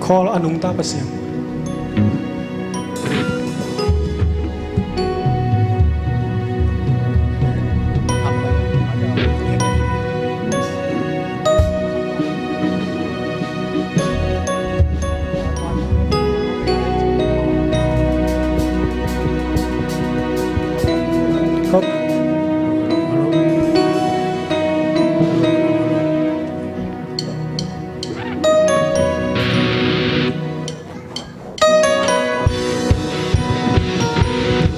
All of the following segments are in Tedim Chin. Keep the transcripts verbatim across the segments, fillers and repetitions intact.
Kawl a nungta Pasian.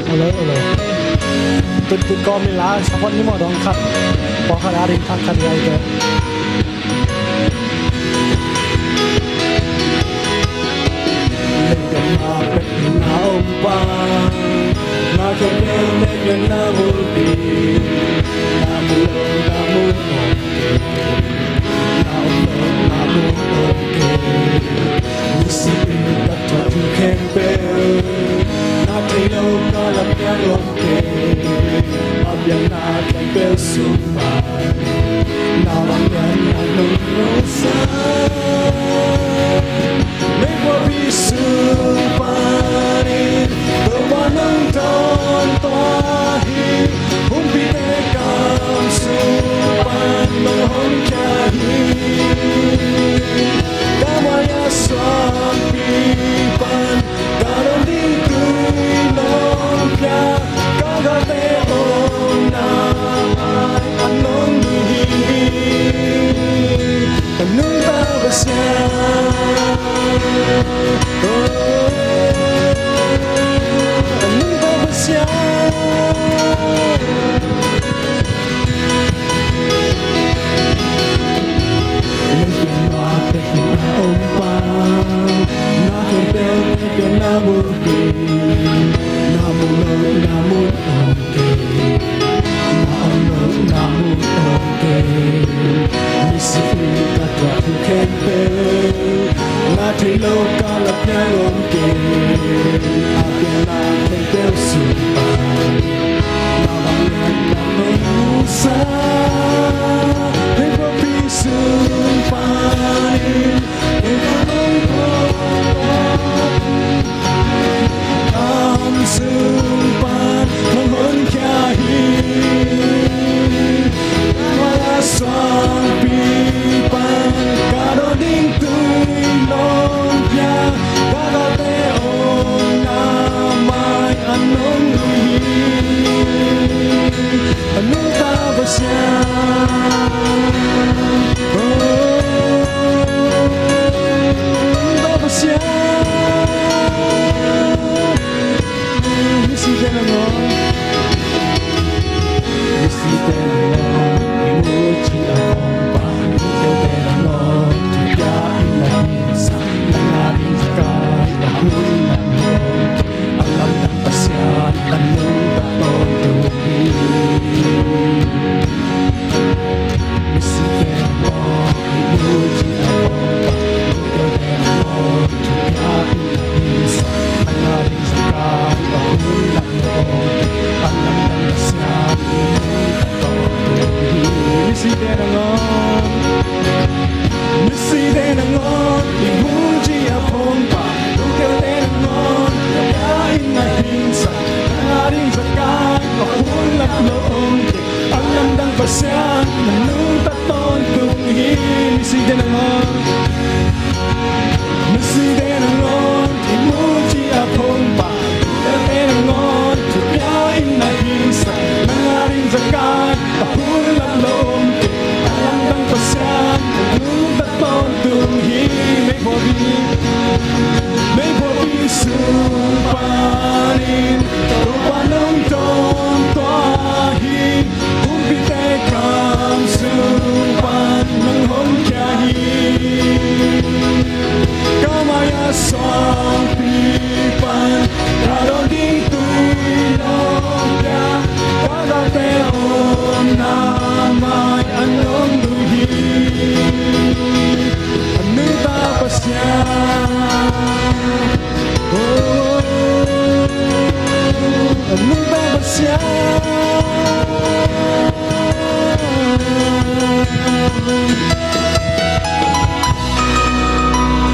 Hello, hello. Tut, tut kawm in la, support ni maw dong khat. Pawlkhat a ding thak khat hi ai ke.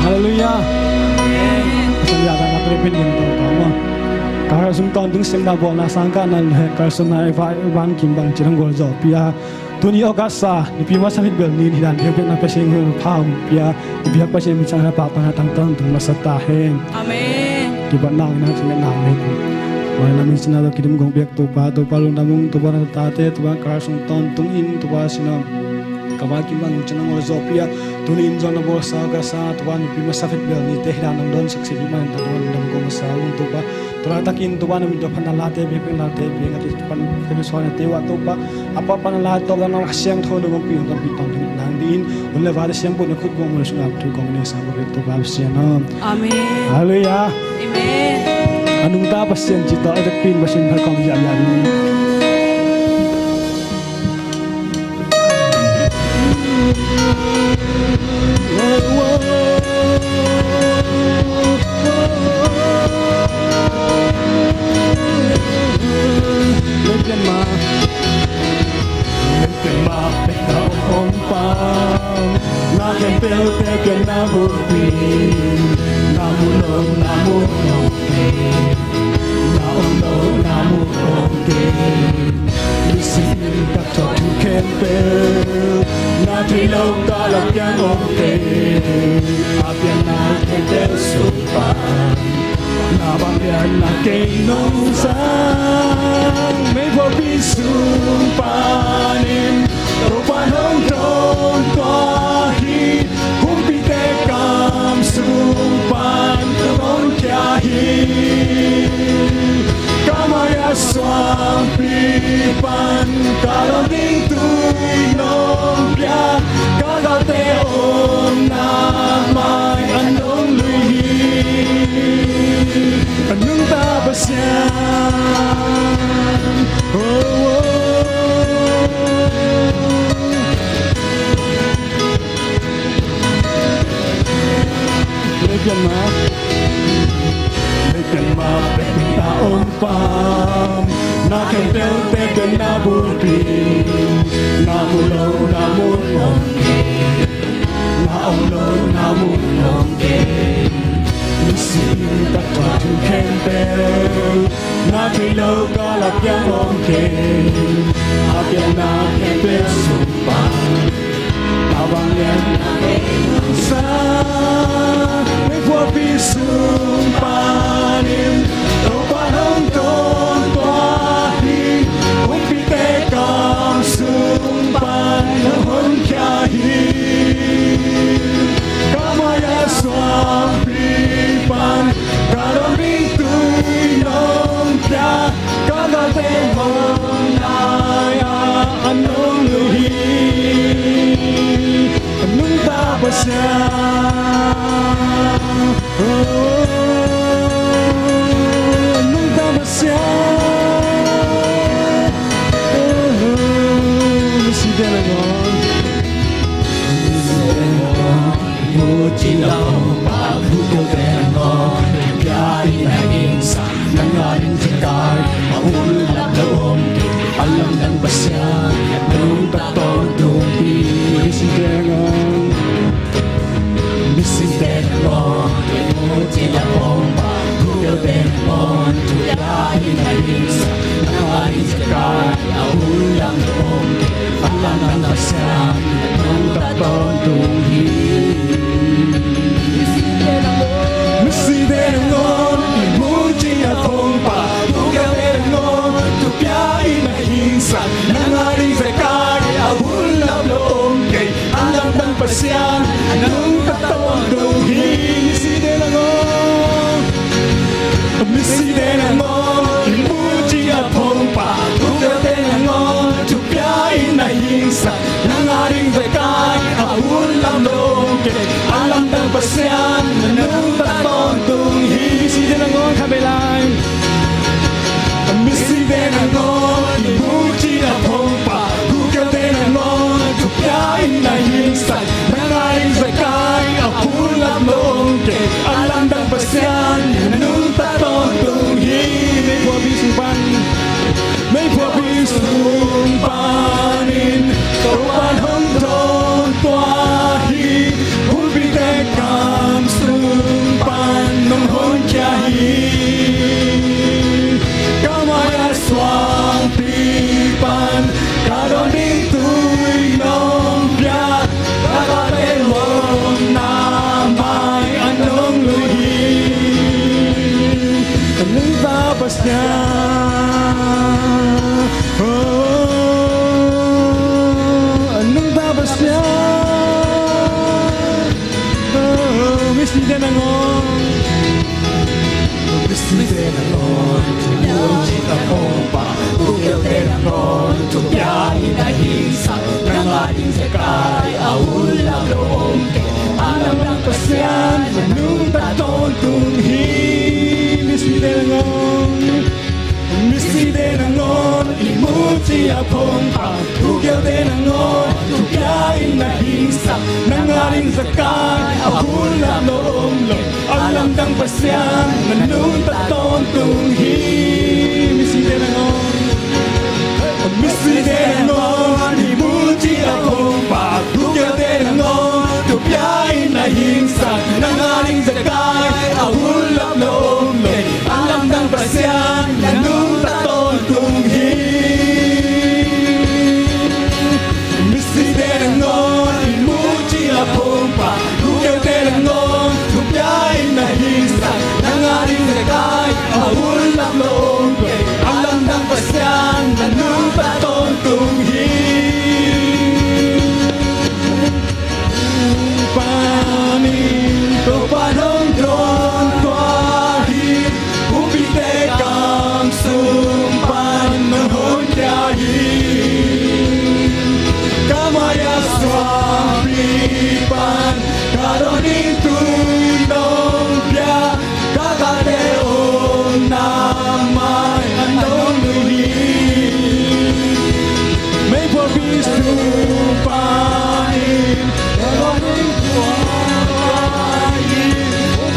Halleluiah. Pen ding tawh tawh maw. Ka sung tawntung siamna bawlna sang kahna le ka sung na i va i van kim bang ci dong gualzawhpih a. Tuni August a nipi masa khit bel ni hi dan biakpiakna Pasian hun pha hong pia. I biak Pasian min sang na pahpahna tangtawn tung masa ta hen. Amen. Kibatna hong na ci na nang hei ku. Mai na min sina lo kidim gong biak Topa, Topa lungdam ung, Topa na tate, Topa ka sung tawntung in, Topa sina. Ka va kim bang ci dong gualzawhpih a. Tuni in zong na bawlsa ka sa, Topa nipi masa khit bel ni te hi dan nang dawn saksi bik man ta dawn dam ko masa ung Topa. Tua takin Topa na min tua phan na late, biakpiakna late, biakna te pan ka suan te wa Topa. A pa pan na la Topa na Kha Siangtho na gong pi hong kan pi tawng ding nang ding in. Hun le va te siang pun na khut gong mun sung ap thu gong ne sa gong Topa Pasian aw. Amen. Halleluiah. Amen. A nungta Pasian ci tawh a vekpi in Pasian phat kong ziahziah ding. Na khempeuh te ken na bulpi, na mu lo na mu lo kei. Na om lo na mu om kei. Misi in ka thawh thu khempeuh, na thei lo ka lak piang om kei. A pianna khempeuh sung pan, na vangliatna kei nong zang. Meikuapi sung panin Topa hong dawn tua hi. Humpite kam sung pan hong khia hi. Ka mai-ah suangpi pan ka dawn ding tui nong pia. Ka galte omna mai-ah nong lui hi. A nungta Pasian. Oh, oh. Leipian mah, leipian mah pek na om pam. Na khempeuh te ken na bulpi. Na mu lo na mu om kei. Na om lo na mu om kei. Misi in ka thawh thu khempeuh, na thei lo ka lak piang om kei. A pianna khempeuh sung pan, na vangliatna khempeuh sa. Meikuapi sung panin Topa hong dawn tua hi. Humpite kam sung pan hong khia hi. Ka mai-ah suangpi pan ka dawn ding tui nong pia. Ka galte omna mai-ah nong lui hi. A nungta Pasian. Oh, a nungta Pasian. Oh, misite nangawn. Mu cih a hong pak, thu keu te nangawn, pia in a hing sa, nang a ding zekai, a hun lap lo om kei, a lamdang Pasian, nungta tawntung hi. Misite nangawn, misite nangawn, mu cih a hong pak, thu keu te nangawn, thu pia in a hing sa, nang a ding zekai, a hun lap lo om kei, a lamdang Pasian, nungta tawntung hi. Misite nangawn, mu cih a hong pak, thu keu te nangawn, thu pia in a hing sa, nang a ding zekai, a hun lap lo om kei, a lamdang Pasian, nungta tawntung hi. Misite nangawn, misite nangawn, mu cih a hong pak, thu keu te nangawn, thu pia in a hing sa, nang a ding zekai, a hun lap lo om kei, a lamdang Pasian, nungta tawntung hi. Misite nangawn kha bei lai. Misite nangawn, mu cih a hong pak, thu keu te nangawn, thu pia in a hing sa, nang a ding zekai, a hun lap lo om kei, a lamdang Pasian, nungta tawntung hi. Meikuapi sung pan, meikuapi sung panin Topa hong dawn tua hi. Humpite kam sung pan Pasian, oh, a nungta Pasian, oh, misite nangawn, misite nangawn, i muci a phungpha, gulkhiate nangawn, thupia in a hingsak, nang ading zekai a hun lap lo om kei, a lamdang Pasian a nungta tawntung hi. Misite nangawn, misite nangawn, i muci a phungpha, gulkhiate nangawn, thupia in a hingsak, nang ading zekai a hun lap lo om lo, a lamdang Pasian a nungta tawntung hi. Misite nangawn, misite nangawn, i muci a phungpha, gulkhiate nangawn, thupia in a hingsak, nang ading zekai a hun lap lo om lo, a lamdang Pasian a nungta tawntung hi. Misite nangawn, i muci a phungpha, gulkhiate nangawn, thupia in a hingsak, nang ading zekai a hun lap lo om kei, a lamdang Pasian a nungta tawntung hi. Panin Topa nong dawn tua hi, kumpite kam sung pan nong honkhia hi. Ka mai a suangpi pan ka dawn ding tui nong pia, ka gate omna mai a nong lui hi. Meikuapi sung panin ka dawn ding tui nong pia hi.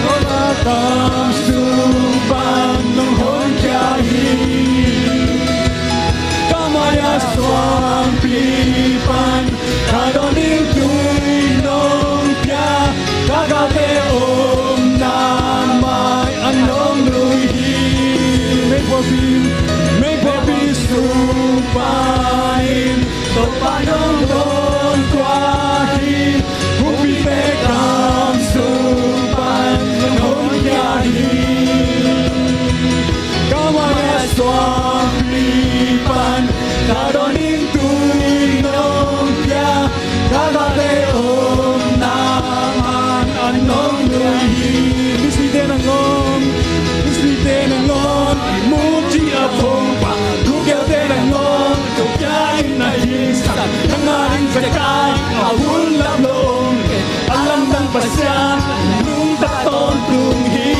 Ka mai a suangpi pan nong honkhia hi. Ka mai a suangpi pan ka dawn ding tui nong pia, ka gate omna mai a nong lui hi. Meikuapi, meikuapi sung panin Topa nong dawn tua hi, kumpite kam sung pan nong honkhia hi. Ka mai a suangpi pan ka dawn ding tui nong pia, ka gate omna mai a nong lui hi. Misite nangawn, misite nangawn, i muci a phungpha, gulkhiate nangawn, thupia in a hingsak, nang ading zekai a hun lap lo om kei, a lamdang Pasian a nungta tawntung hi.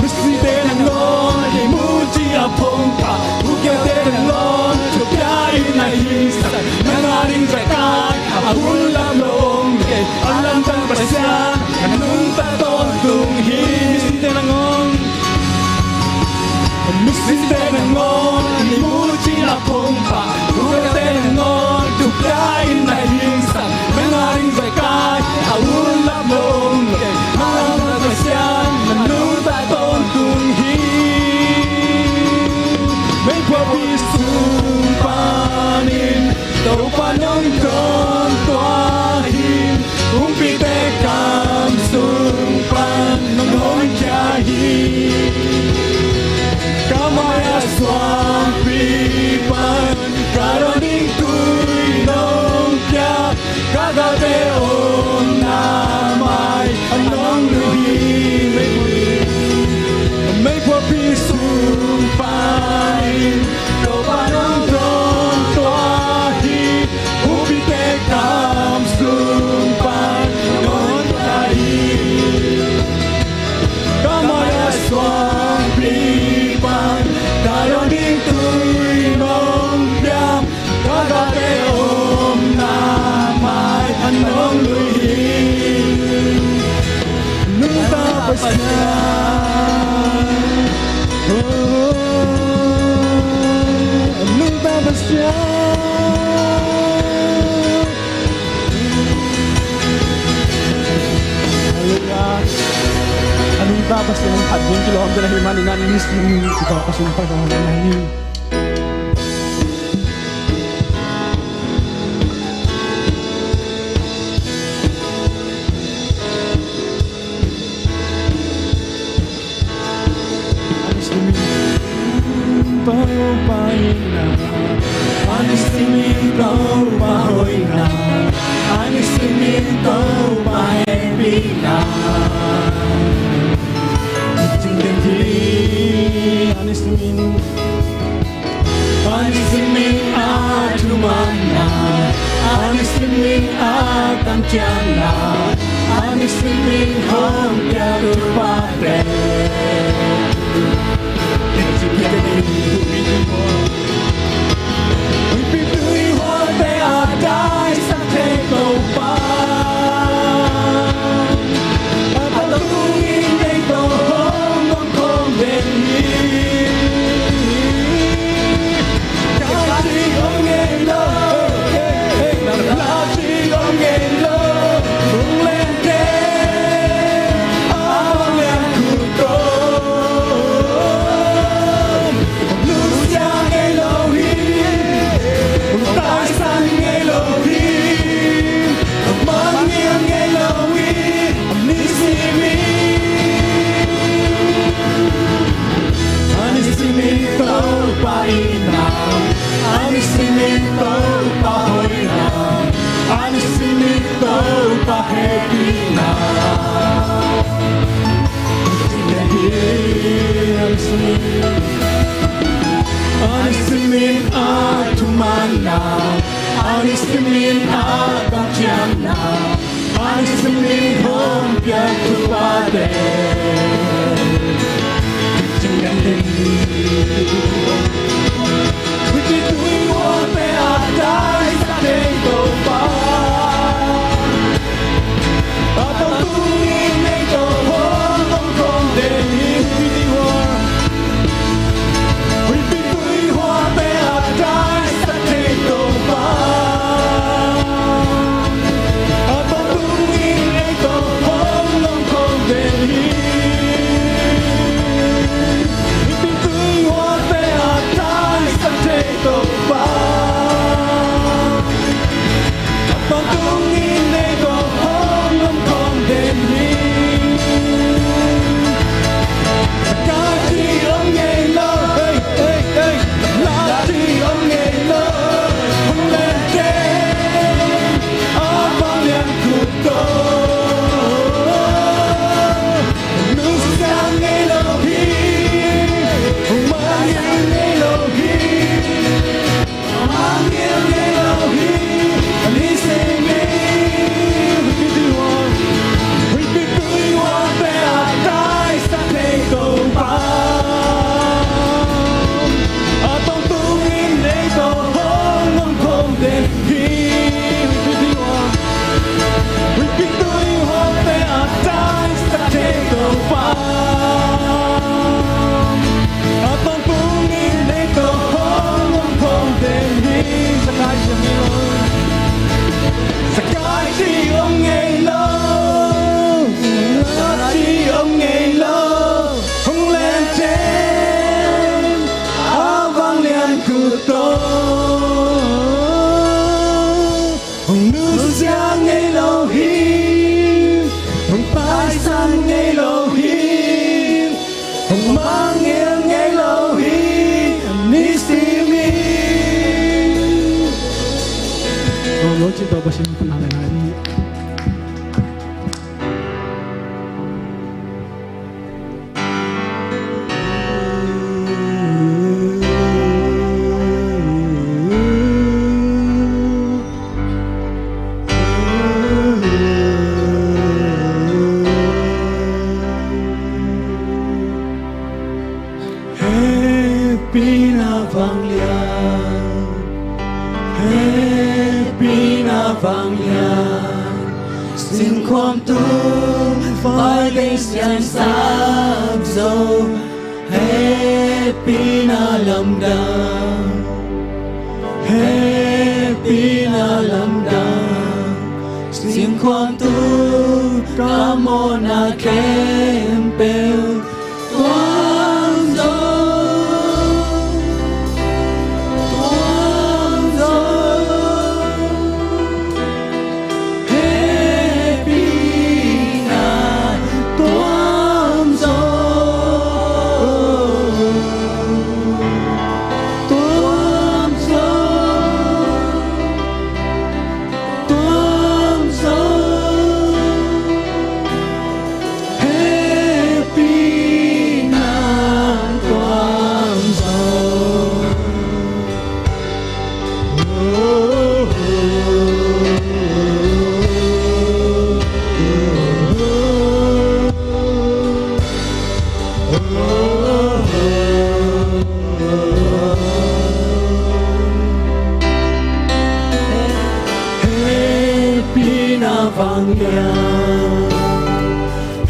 Misite nangawn, i muci a phungpha, gulkhiate nangawn, thupia in a hingsak, nang ading zekai a hun lap lo om kei, a lamdang Pasian a nungta tawntung hi. Misite nangawn, misite nangawn, i muci a phungpha, gulkhiate nangawn, thupia in a hingsak, nang ading zekai a hun lap lo om kei, a lamdang Pasian a nungta tawntung hi. Meikuapi sung panin Topa nong dawn tua hi, kumpite kam sung pan nong honkhia hi. Ka mai a suangpi pan ka dawn ding tui nong pia, ka gate omna mai a nong lui hi. Meikuapi sung panin Topa nong dawn tua hi, kumpite kam sung pan nong honkhia hi. Ka mai a suangpi pan ka dawn ding tui nong pia, ka gate omna mai a nong lui hi. Nungta Pasian, oh, nungta Pasian. Halleluiah. A nungta Pasian phat ding kilawm te na hi manin, a nungta Pasian phat ding na hi. Topa itna, a nisim in Topa hoihna, a nisim in Topa hehpihna. Cing den hi, a nisim in, a nisim in a thumanna, a nisim in a kamciamna, a nisim in hong piak thupha. A nisim in Topa itna, a nisim in Topa hoihna, a nisim in Topa hehpihna. A nisim in a thumanna, a nisim in a kamciamna, a nisim in hong piak thupha. Hong nusia ngei lo hi, hong taisan ngei lo hi, hong mangngilh ngei lo hi, a nisim in. Hong lo cin tawh Pasian in thupha pia hen. Hehpihna vanglian, hehpihna vanglian, singkhuam tung vai lei siangsak zo. Hehpihna lamdang, hehpihna lamdang, singkhuam tung kamona khempeuh tuam zo, tuam zo. Hehpihna tuam zo,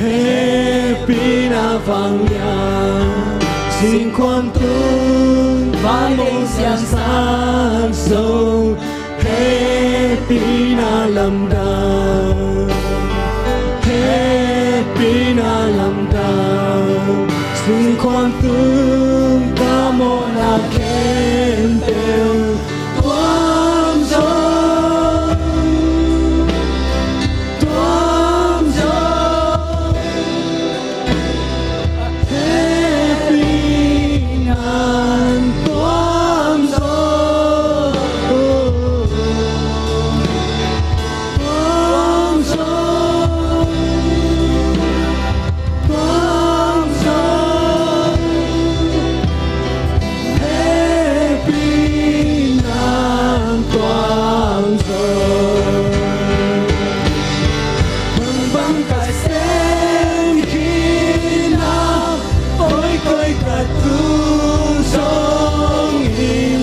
Hehpihna vanglian, singkhuam tung vai teng siangsak zo. Hehpihna lamdang, hehpihna lamdang, singkhuam tung ka mawhna khempeuh tuam zo, tuam zo. Hehpihna tuam zo, tuam zo, tuam zo. Hehpihna tuam zo. Bangbang ka sem khin a, koikoi ka tung zongin,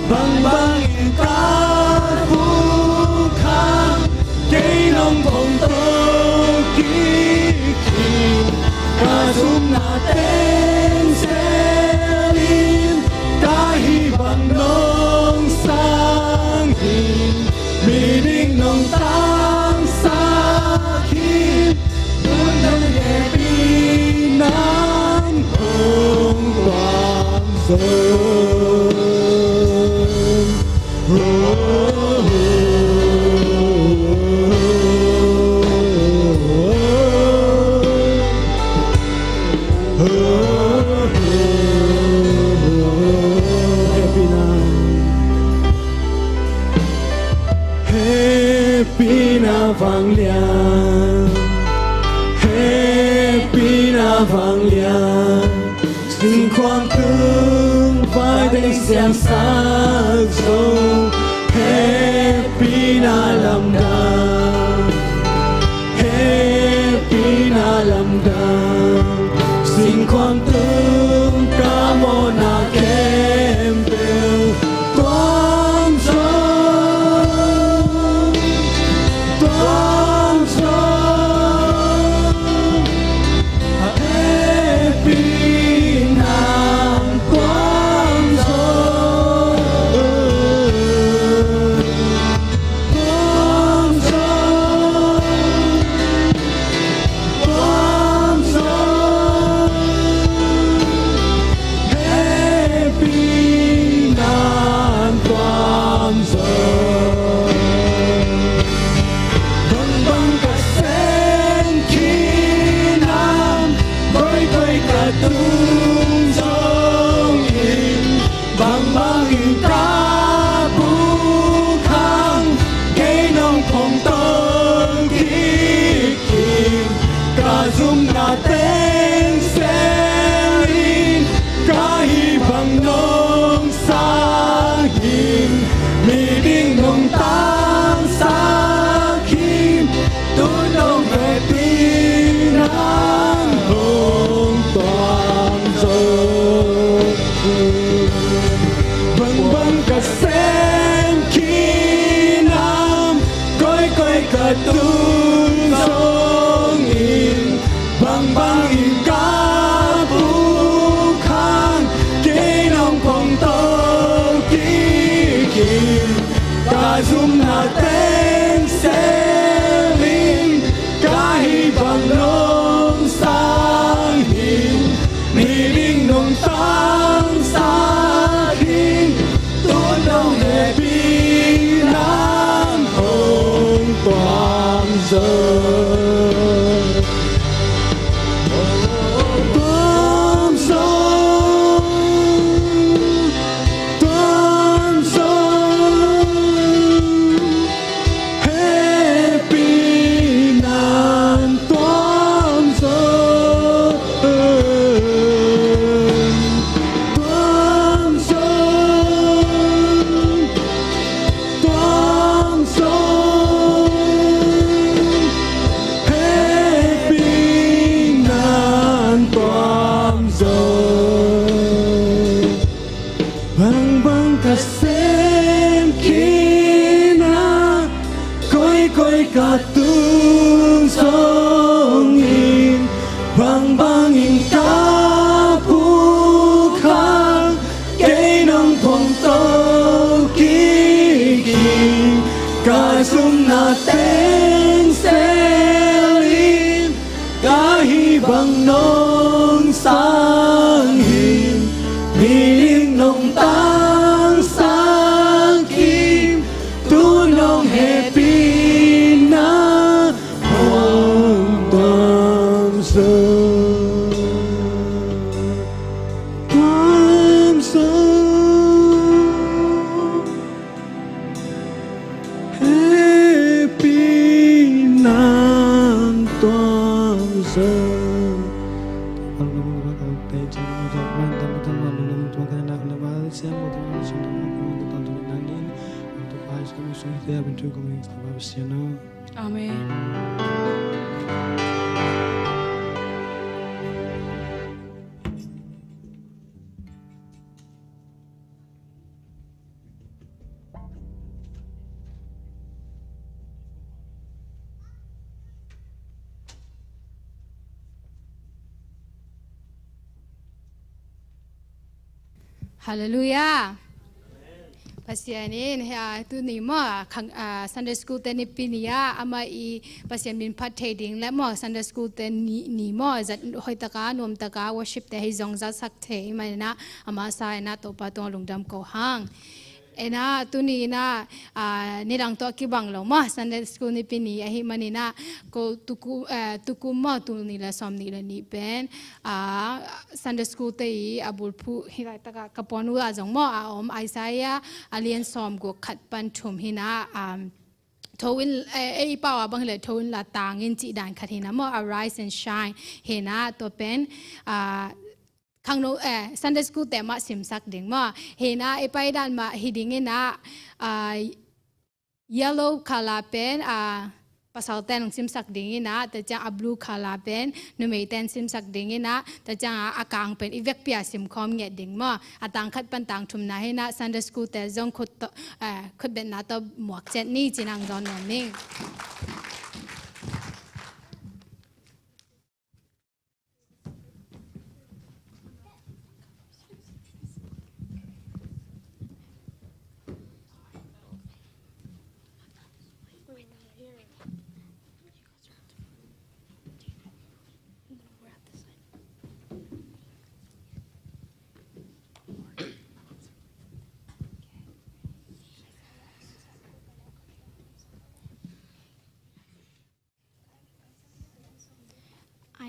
bangbangin ka puk hang, kei nong phongto kik hi. Ka zumna teng selin, ka hih bang nong sang hi. Miding nong tangsak hi. Tun nong hehpihna hong tuam zo. Hehpihna, hehpihna vanglian, hehpihna vanglian, singkhuam tung vai teng siangsak zo. Hehpihna lamdang, hehpihna lamdang, singkhuam tung ka mawhna khempeuh tuam zo, tuam zo. Hehpihna tuam zo, tuam zo, tuam zo. Hehpihna tuam zo. Bangbang ka sem khin a, koikoi ka tung zongin, bangbangin ka puk hang, kei nong phongto kik hi. Ka zumna teng selin, ka hih bang nong sang hi. Miding nong tangsak hi. Tun nong hehpihna hong tuam zo. Bangbang ka sem khin a, koikoi ka tung zongin, bangbangin ka puk hang, kei nong phongto kik hi. Ka zumna teng selin, ka hih bang nong sang hi. Miding nong tangsak hi. Tun nong hehpihna hong tuam zo. Tuam zo, tuam zo. Hehpihna tuam zo, tuam zo, tuam zo. Amen. Halleluiah. Pasian in, ah, tuni maw, khang, ah, Sunday school te nipi ni ah, amah i Pasian min phat thei ding le maw, Sunday school te ni, ni maw, zat hoih taka, nuam taka, worship te hei zong zatsak thei, i manin ah, amah sa in ah, Topa tungah lungdam ko hang. Ena, tuni ina, ah, nidang tawh kibang lo maw, Sunday school nipi ni ahih manin ah, ko tuku, eh, tukum maw, tul nih le sawm nih le nih pen, ah, Sunday school te i a bulphuh hi laitak ah ka puan uh ah zong maw, a om Isaiah a lian sawm guk khat pan thum hi na, um, tho in, eh, ei pau ah bang hi le tho in la tang in cih dan khat hi na maw, Arise and Shine hi na, tua pen, ah, khangno, eh, Sunday school te mah simsak ding maw. Hi na, i pai dan mah hi ding ina, ah, yellow color pen, ah, pasal ten hong simsak ding ina, tua ciang a blue color pen numei ten simsak ding ina, tua ciang a, a kang pen i vekpi a simkhawm ngiat ding maw. A tang khat pan tang thumna hi na, Sunday school te zong khut tawh, eh, khutbetna tawh muak ciat ni ci-in hong zawn nuam ing.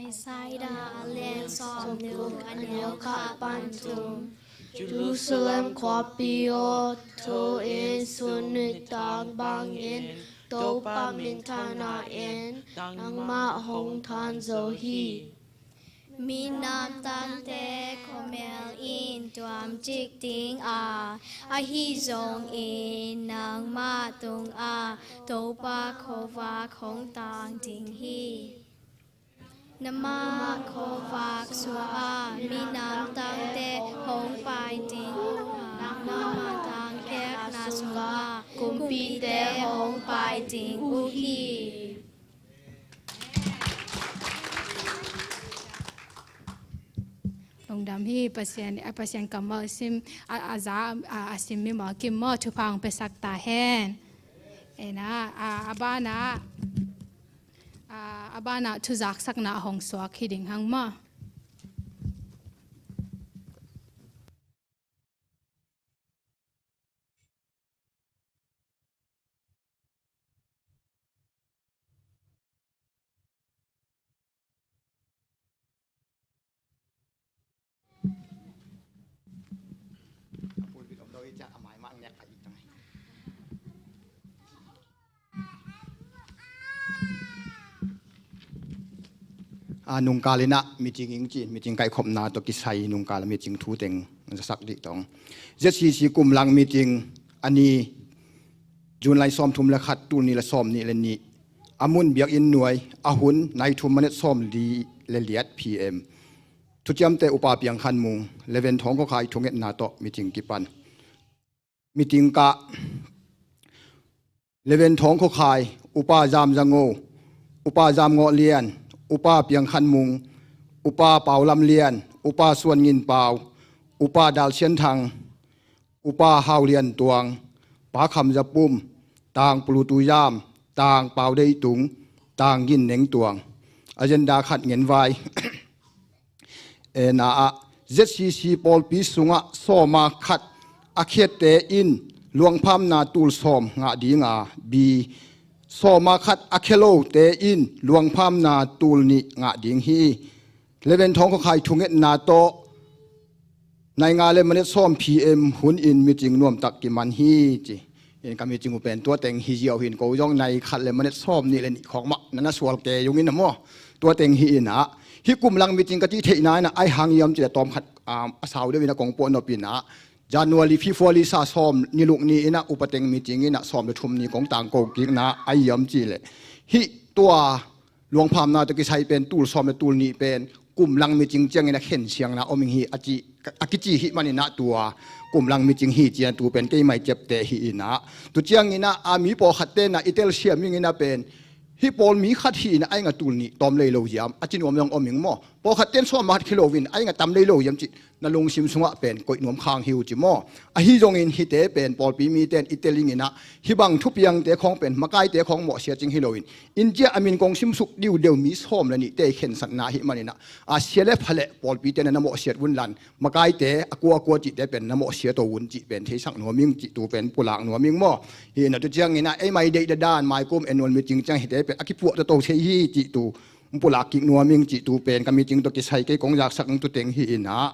Isaiah a lian sawmguk a neu khat pan thum. Jerusalem khuapi aw, tho in, sun nitang bangin Topa minthanna in nangmah hong than zo hi. Minam tangte khuamel in tuamcik ding a, ahi zongin nangmah tungah Topa khuavak hong tang ding hi. Nangmah khuavak sungah minam tangte hong pai ding uh a, nangmah tangkekna sungah kumpite hong pai ding uh hi. Lungdam hi. Pasian, a Pasian kammal sim, a, a za, a, a sim mimal kim maw, thupha hong piasak ta hen. Ena, a, a banah, a, a banah thuzaksakna hong suak hi ding hang maw. A, nungkal inah meeting ing ci, meeting kaihkhopna tawh kisai nungkal meeting thu teng zasak dih tong. Z C C kum lang meeting a ni, June lai sawmthum le khat, tul nih le sawmnih le nih. A mun biakinn nuai, a hun nai thum minute sawmli le liat P M. Thuciamte Upa Piang Khan Mung, Reverend Thawng Khua Khai thungetna tawh meeting kipan. Meeting kah Reverend Thawng Khua Khai, Upa Zam Za Ngo, Upa Zam Ngawh Lian, Upa Piang Khan Mung, Upa Pau Lam Lian, Upa Suan Ngin Pau, Upa Dal Sian Thang, Upa Hau Lian Tuang, Pa Kham Za Pum, Tang Pulu Tu Yam, Tang Pau Dei Tung, Tang Gin Neng Tuang. Agenda khat ngen vai. Ena ah, Z C C pawlpi sungah sawma khat a khiatte in luangphamna tul sawm ngah ding a, B, sawma khat a khia lote in luangphamna tul nih ngah ding hi. Reverend Thawng Khua Khai thungetna tawh nai nga le minute sawm P M hun in meeting nuamtak kiman hi ci. In ka meeting uh pen tua teng hi ziau hi in, ko zong nai khat le minute sawm nih le nih khawng mah na na sual kei ung in a maw. Tua teng hi in ah, hih kum lang meeting ka cih theihna in ah, ahi hang hiam cih leh tawm khat, um, a sau deuh in ah kong puah nop in ah, January, February sa sawm ni luk ni in ah upa teng meeting in ah sawm le thum ni kong tangko kikna ahi hiam cih leh, hih tua luangphamna tawh kisai pen tul sawm le tul nih pen kum lang meeting ciangin a khensiangna om ing hi a ci, a kici hi manin ah tua kum lang meeting hi ci-in ah tu pen keimah i ciapteh hi in ah. Tu ciangin ah, a mi pawlkhatte in ah i telsiam ing in ah pen, hih pawl mi khat hi in ah a ing a tul nih tawm lei lo hiam a ci nuam zong om ing maw. Pawlkhatte in sawm a khat khia lo in a ing a tam lei lo hiam cih na lungsim sungah pen koih nuam khang hi uh ci maw. Ahi zongin hihte pen pawlpi mite in i tel ing in ah, hih bang thupiangte khawng pen makaite khawng mawhsia cing hi lo in, in ciah a min kong simsuk diudeu mi sawm le nihte i khensatna hi manin ah, a sia le pha le pawlpite na na mawhsiat un la in, makaite a kua a kua cihte pen na mawhsia to un cih pen theisak nuam ing cih tu pen pulak nuam ing maw. Hi in ah tu ciangin ah eimah i deih dadan maikum annual meeting ciang hihte pen a kipuah toto thei hi cih tu pulak kik nuam ing cih tu pen ka meeting tawh kisai kei kong zaksak ing tu teng hi in ah.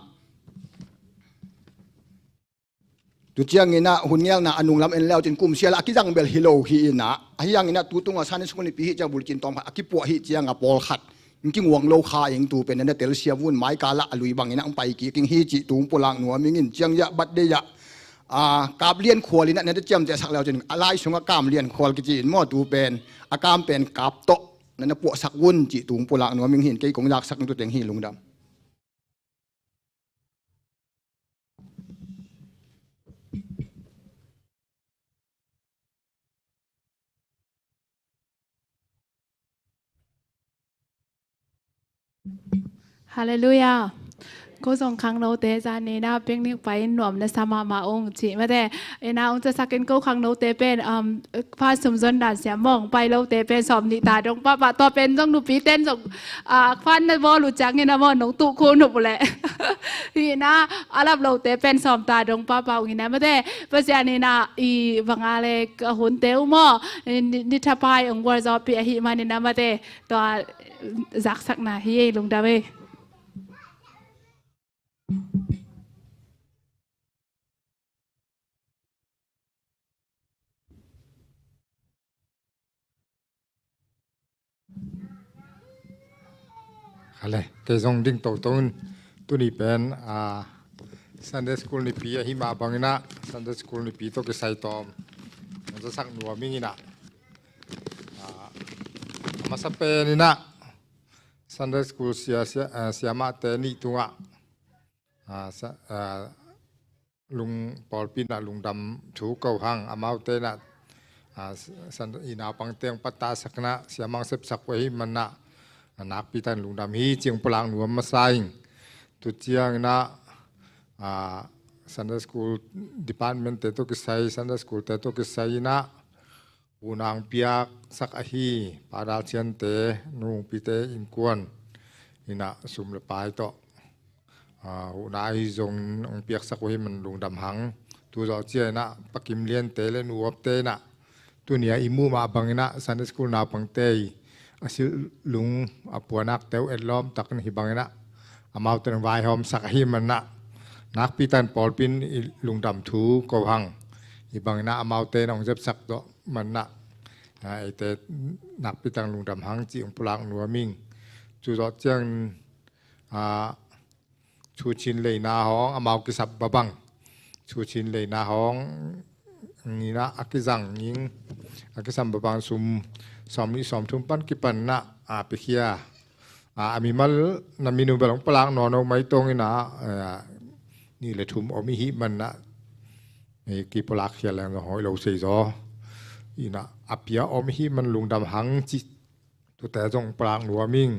Tu ciangin ah hun ngelna a nunglam en le uh cin kum sia lah a kizang bel hi lo hi in ah. Ahi hangin ah tu tungah Sunday School nipi hih ciang bulletin tawm khat a kipuah hih ciang a pawlkhat in kinguang lo kha ing tu pen na na telsiam un, mai kal ah a lui bangin ah hong pai kik ing hi cih tu pulak nuam ing in. Ciang zah birthday ah, a, kap lian khual in ah na na ciamtehsak le uh cin a lai sungah kam lian khual kici in maw, tu pen a kam pen kap tawh na na puahsak un cih tu pulak nuam ing hi in, kei kong zaksak ing tu teng hi, lungdam. Halleluiah. Ko zong khangnote zan ni na picnic pai in nuam na sa mahmah ung cih mate. Ina ung casak in ko khangnote pen, um, pha sum zon dan siam mawng pai lote pen sawm nih ta dong pahpah, tua pen zong nupi ten zong, ah, khuan na bawl uh ciangin a maw nong tuh khun uh leh. Hi na a lap lote pen sawm ta dong pahpah ung ina mate. Pasian ina i banga le ka hunte uh maw. Ni, ni thapai ung gual zawpi ahi man ina mate. Tua zaksakna hi ei, lungdam ei. Khale, kei zong ding toto in tuni pen, ah, Sunday School nipi ahi mah bangin ah, Sunday School nipi tawh kisai tawm hong zasak nuam ing in ah. Ah, a masa pen in ah, Sunday School sia, sia, ah, siamahte nih tungah, ah, sa, ah, lung pawlpi in ah lungdam thu ko hang, amaute in ah, ah, san, i naupangte hong pattahsak in ah siamah hong sepsak uh ahih man ah, ah, nakpi takin lungdam hi cih hong pulak nuam masa ing. Tu ciangin ah, ah, Sunday School Department te tawh kisai, Sunday School te tawh kisai in ah, huhna hong piaksak ahi Pa Dal Cian te, Nu Hong Pi te innkuan in ah sum le pai tawh, ah, huhna ahi zongin hong piaksak uh ahih man lungdam hang. Tu zawh ciangin ah Pa Kim Lian te le Nu Op te in ah, tuni a i muh mah bangin ah Sunday School naupangte i a silh lung a puanakte uh etlawm takin hih bangin ah amaute in hong vaihawmsak ahih man ah, nakpi takin pawlpi in i lungdam thu ko hang. Hih bangin ah amaute in hong zepsak tawh man ah, ah, eite nakpi takin lungdam hang cih hong pulak nuam ing. Cu zawh ciangin, ah, Cu Cin Leina hawng, amau kisap babang Cu Cin Leina hawng in ah a kizang ing, a kisam babang sum sawm nih sawm thum pan kipan in ah, a, piakhia. A, a mimal na min uh bel hong pulak nawn lo mai tawngin ah, eh, nih le thum om i hih man ah, eh, kipulak khia leng zong hoih lo sei zaw. In ah a pia om i hih man lungdam hang cih tute zong pulak nuam ing.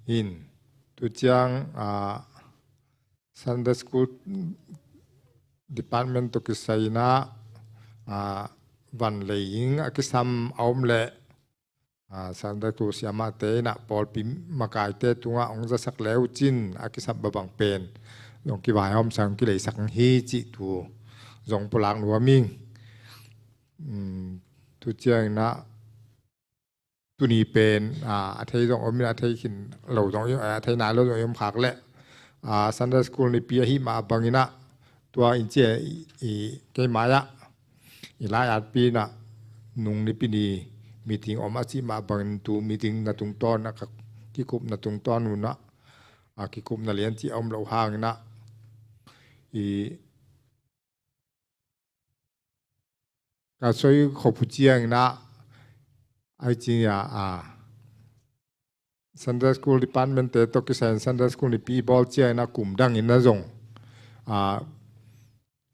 In, tu ciang, ah, Sunday School Department tawh kisai in ah, ah, van lei ing a kisam a om leh, ah, Sunday School siamahte in ah pawlpi makaite tungah hong zasak le uh cin a kisap babang pen zong kivaihawmsak, kileisak hi cih thu zong pulak nuam ing. Um, tu ciangin ah tuni pen, ah, a thei zong om in, a thei khin lo zong, a thei nai lo zong om khak leh, ah, Sunday School nipi ahi mah bangin ah tua in cia i, i kei mai-ah I lai-at pi-in ah nung Nipi ni meeting om a cih mah bangin tu meeting na tungtawn ah ka kikupna tungtawn un ah, a kikupna lian cih a om loh hangin ah, i ka soi khop uh ciangin ah, ai ciang a, a Sunday School Department te tawh kisai in Sunday School Nipi bawl ciangin ah kum dangin ah zong, a,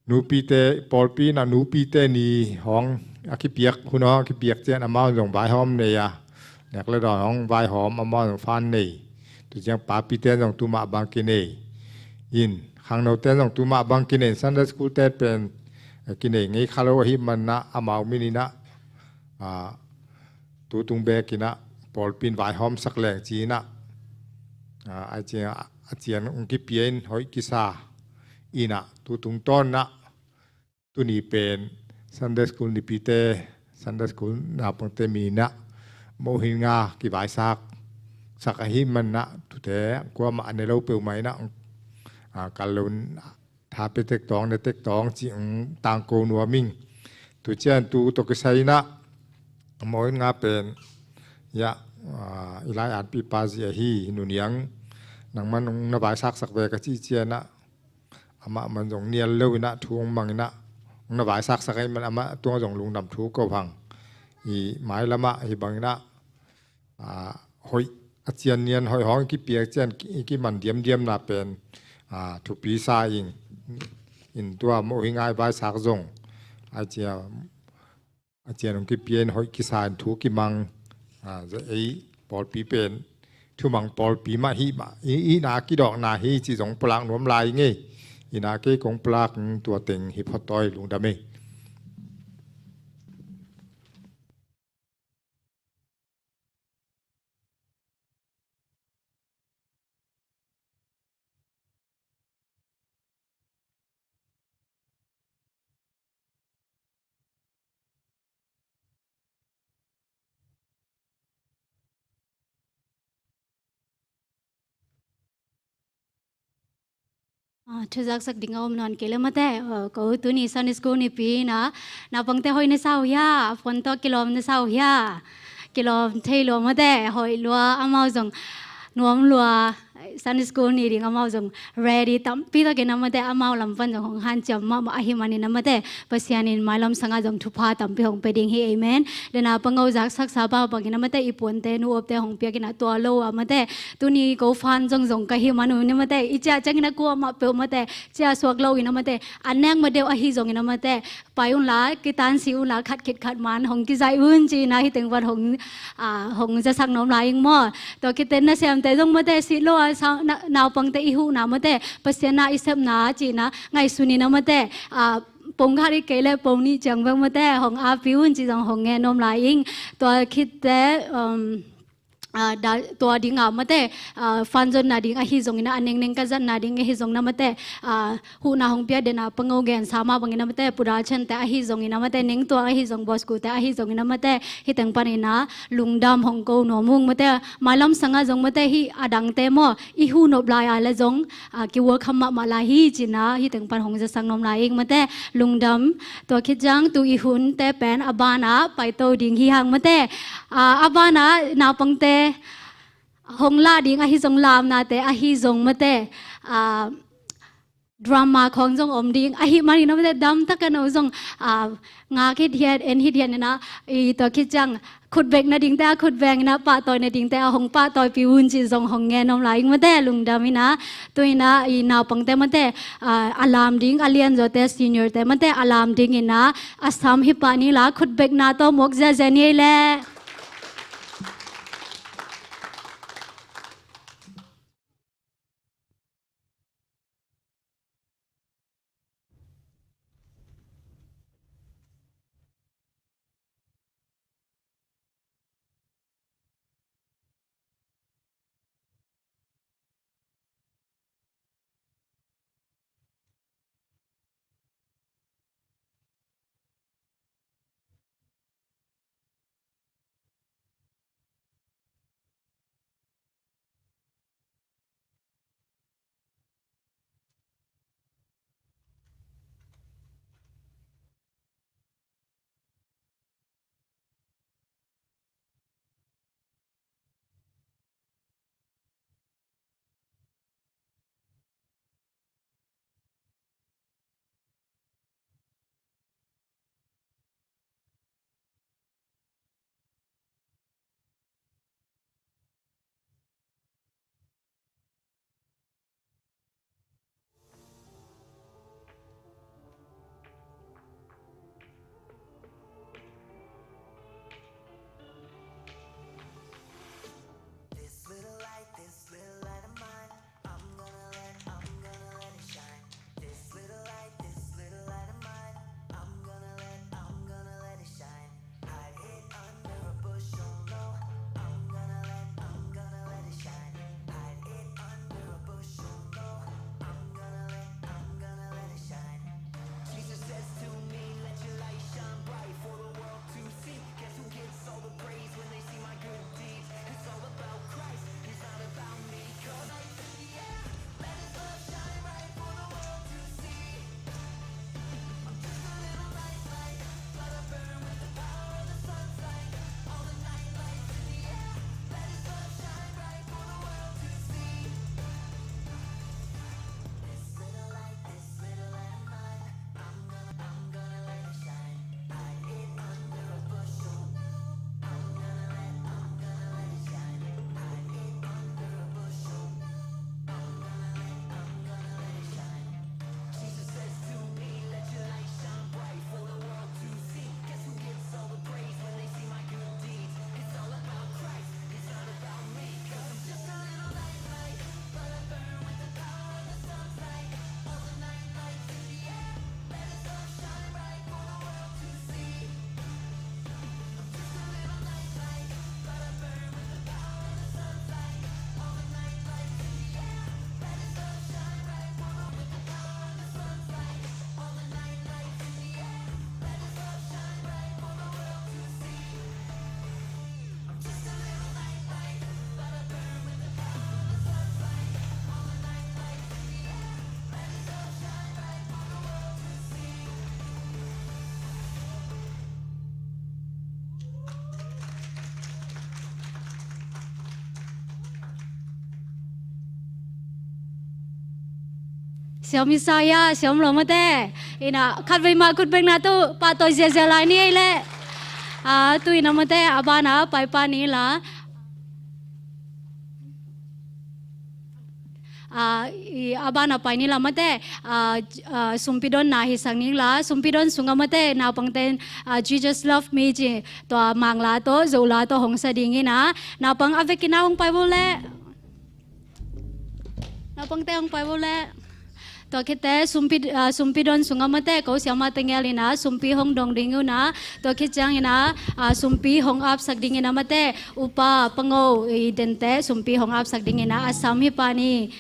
nupite, pawlpi in ah nupite ni hong a kipiak, hun hong a kipiak ciang amau zong vaihawm nei a, nek le dawn hong vaihawm, amau zong fan nei. Tu ciang papite zong tu mah bang kinei in, khangnote zong tu mah bang kinei in, Sunday School te pen, eh, kinei ngei kha lo ahih manin ah amau min in ah, a, tu tung beek in ah pawlpi in vaihawmsak leng ci-in ah, a, a cian, a cian hong kipia in hoih kisa in ah tu tungtawn ah tuni pen Sunday School Nipite, Sunday School naupangte min in ah mohin nga kivaisak sak ahih manin ah tute kuamah a ne lo peuhmah in ah, a, kal lo in tha pia tek tawng, ne tek tawng cih hong tangko nuam ing. Tu ciang tu tawh kisai in ah mohin nga pen, ya, a, i lai-at pi pa zi ahi, Nu Niang, nangman hong na vaisaksak ve ka cih ciang ah amah man zong nial lo in ah thu hong mang in ah hong na vaisaksak ahih man amah tungah zong lungdam thu ko hang. I mailam ah hih bangin ah, a, hoih, a cian nian hoih hong i kipiak ciang i kiman diamdiamna pen, a, thupi sa ing. In tua mohin nga i vaisak zong, a cian, a cian hong kipia in hoih kisa in thu kimang, a, za ei pawlpi pen thumang pawlpi mah hih mah, i, i na kidawkna hi cih zong pulak nuam lai ing ei. I na kei kong pulak, tua teng hi phot aw ei, lungdam ei. A, thuzaksak ding a om nawn kei le mate, a, ko tuni Sunday School Nipi in ah naupangte hoih na sa uh hia, a phone tawh kilawm na sa uh hia, kilawm thei lua mate, hoih lua, amau zong nuam lua, Sunday School ni ding amau zong ready tampi tak in ah mate, amau lam pan zong hong hanciam mahmah ahih manin ah mate, Pasian in mailam sangah zong thupha tampi hong pia ding hi, amen. Dena pango zaksaksa pa bangin ah mate, i puante nu opte hong piak in ah tua lo ah mate, tuni ko fan zong zong ka hi man un ah mate, i ciah ciangin ah kuamah peuh mate ciah suak lo in ah mate, a nek ma deuh ahi zongin ah mate, pai unla, kitansi unla, khat khit khat man hong kizaih un ci-in ah hih teng pan hong, a, hong zasak nuam lai ing maw. Tua khit teh na siamte zong mate, sih lo a sa, na, naupangte i huhna mate, Pasian na i sepna ci-in ah ngaihsun in ah mate, a, pongkhat i kei le pongnih ciang bek mate hong api un ci zong hong ngen nuam lai ing. Tua khit teh, um, a, da, tua ding ah mate, a, fan zonna ding ahi zongin ah, a nengneng ka zatna ding ahi zongin ah mate, a, huhna hong pia dena pango gensa mah bangin ah mate, Pu Dal Chan te ahi zongin ah mate, Neng Tuang ahi zong, Bosku te ahi zongin ah mate, hih teng panin ah lungdam hong ko nuam ung mate, mailam sangah zong mate, hih a dangte maw, i huh nop lai a le zong, a, ki welcome mahmah lai hi ci-in ah hih teng pan hong zasak nuam lai ing mate, lungdam. Tua khit ciang tu i hunte pen a banah paito ding hi hang mate, a, a banah naupangte hong lah ding ahi zong, lamnate ahi zong mate, a, drama khawng zong om ding ahih manin ah mate, damtak a no zong, a, ngak hithiat, en hithiat in ah, i tua khit ciang khutbek nadingte a khutbek in ah, pahtawi nadingte a hong pahtawipi un ci zong hong ngen nuam lai ing mate, lungdam in ah. Tu in ah i naupangte mate, a, a lam ding, a lianzawte, seniorte mate, a lam ding in ah a sam hi pah ni la, khutbekna tawh muak ziazia ni ei leh. Siam Isaiah, siam lo mate. Ina, khatvei mah khut bengna tu, pahtawi ziazia lai ni ei leh. Ah, tu ina mate, a bana, pai pa ni la. Ah, i, a bana pai ni la mate. Ah, j-, ah, sumpidonna hisak ni la. Sumpidon sunga mate, naupangten, ah, Jesus love me ci. Tua mangla to, zola to, hong sa ding ina. Naupang a vekina hong pai bo leh. Naupangte hong pai bo leh. Tua khit teh sumpi, ah, sumpidon sunga mate ko siamate ngel ina sumpi hong dong ding una. Tua khit ciang ina, ah, sumpi hong apsak ding ina mate upa pango i dente sumpi hong apsak ding ina a sam hi pa ni.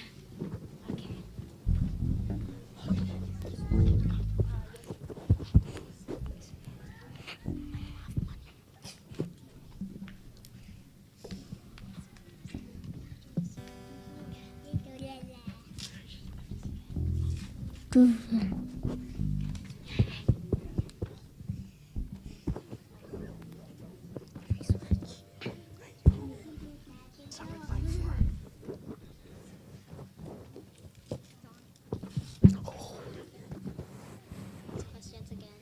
Questions again.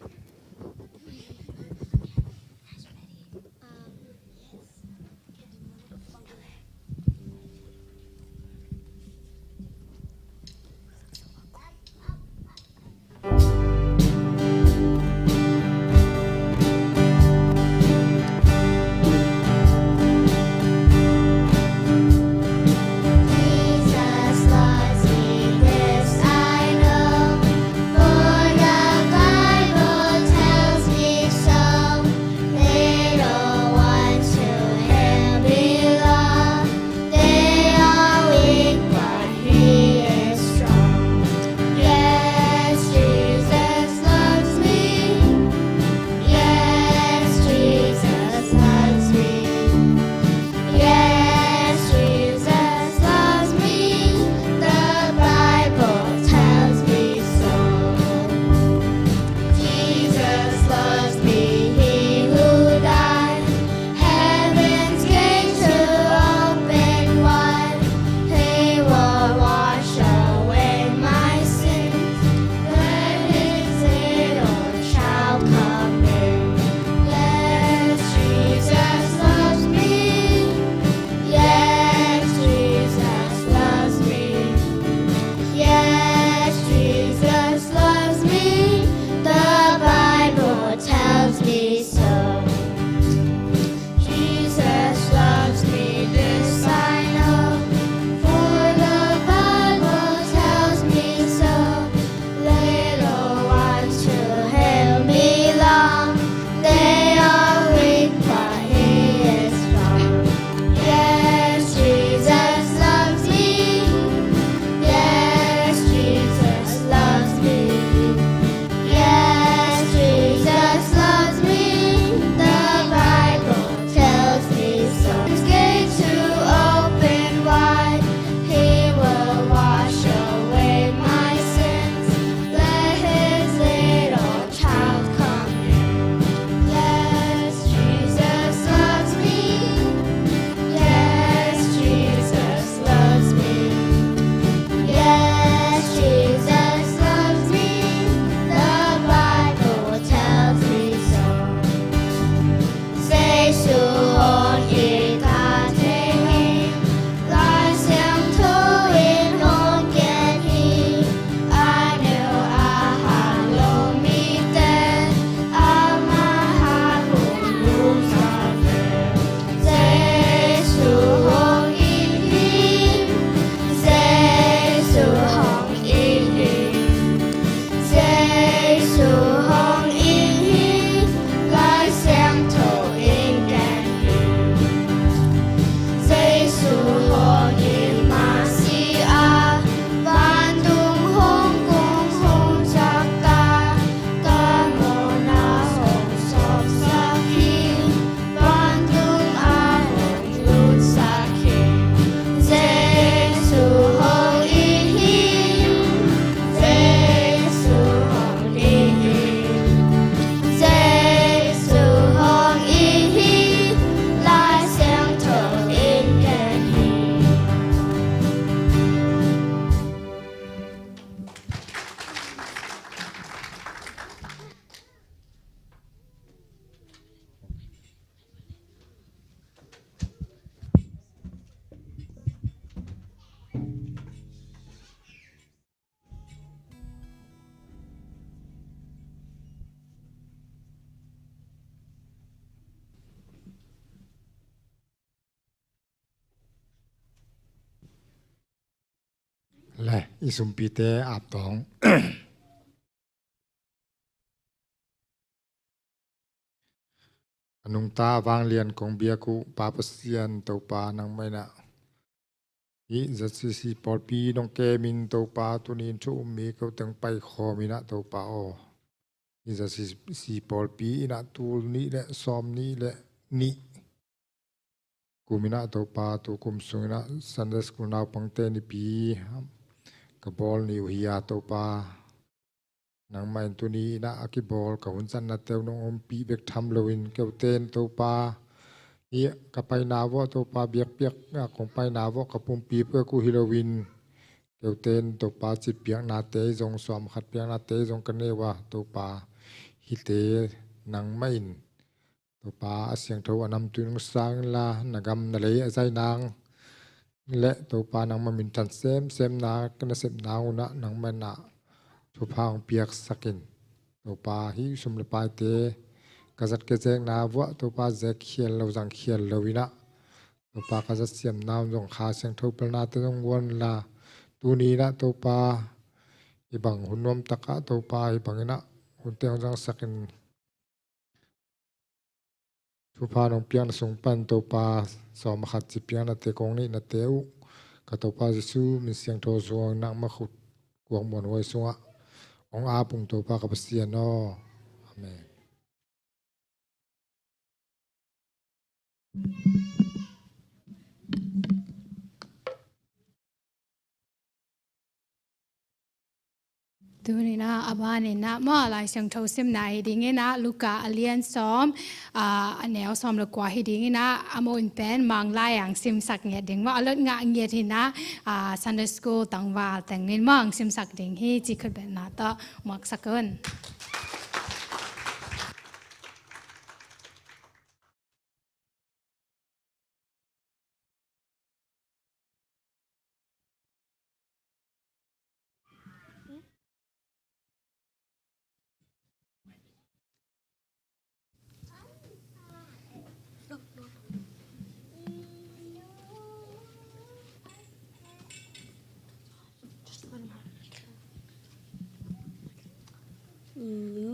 Um, yes. Le i sumpite aptawng. A nungta vanglian kong biak uh Pa Pasian Topa nangmah in ah, hih Z C C pawlpi nong kemin Topa, tuni in thu um mi ko teng paikhawm in ah Topa aw, hih Z C C pawlpi in ah tul nih le sawm nih le nih kum in ah Topa, tu kum sung in ah Sunday School naupangte nipi ka bawl ni uh hi a Topa, nangmah in tuni in ah a kibawl ka hun zatnate uh nong ompih bek tham loin, keute in Topa, hih ka paina vuah Topa, biakpiak a kong paina vuah ka pumpi pek uh hi loin, keute in Topa, cip piaknate zong, sawm khat piaknate zong ka nei uh a Topa, hihte nangmah in Topa, a siangtho a namtui nong sang inla, na gam na lei a zai nang le Topa, nangmah minthan semsemna ka nasepna un ah nangmah in ah thupha hong piaksak in. Topa, hih sum le paite ka zat ka zekna vuah Topa, zek khial lo, zang khial lo in ah Topa, ka zat siamna un zong Kha Siangtho pelnate zong guan inla, tuni in ah Topa, hih bang hun nuam tak ah Topa, hih bang in ah hunte hong zangsak in, thupha nong piakna sung pan Topa, sawm khat cip piaknate kong neihnate uh ka Topa Jesu min siangtho sungah nangmah khut kuak muanhuai sungah hong ap ung Topa ka Pasian aw. Amen. Tuni in ah a ban in ah maw, Lai Siangtho simna hi ding in ah, Luka a lian sawm, ah, a neu sawm le kua hi ding in ah, a mun pen Mang Lai ang simsak ngiat ding maw, a lot ngah ngiat hi in ah, ah, Sunday School tangval teng in maw ang simsak ding hi ci khutbetna tawh muaksak un.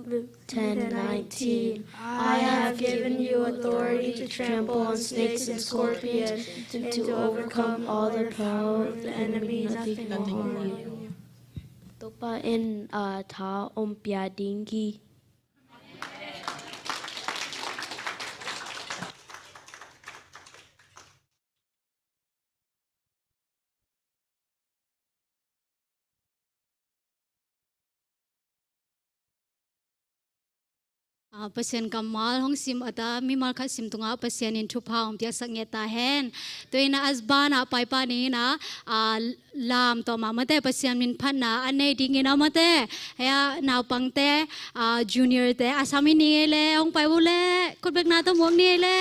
Luke ten nineteen. I have given you authority to trample on snakes and scorpions and to overcome all the power of the enemy. Nothing will harm you. Topa in, ah, tha hong pia ding hi. Ah, Pasian kammal hong sim a ta, mimal khat sim tungah Pasian in thupha hong piaksak ngiat ta hen. Tua in ah a ban ah paipa ni in ah, ah, lam tawh mah mate, Pasian min phatna a nei ding in ah mate, hia naupangte, ah, junior te a sam hi ni ei le, hong pai uh le, khutbetna tawh muak ni ei le.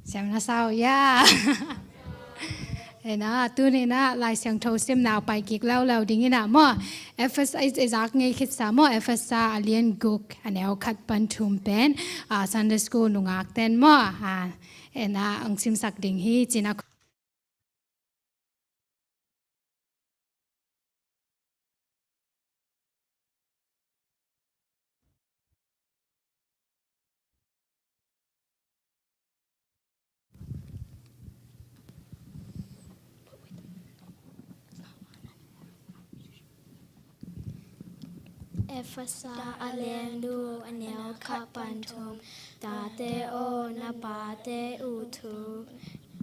Siam na sau, ya. Ena, tuni na Lai Siangtho simna pai kik leuleu ding ina maw. Efesa i zak ngei khitsa maw, Efesa a lian guk a neu khat pan thum pen, ah, Sunday School nungak ten maw, ah, ena ang simsak ding hi cina. Efesa a lian guk a neu khat pan thum. Tate aw, na pate uh thu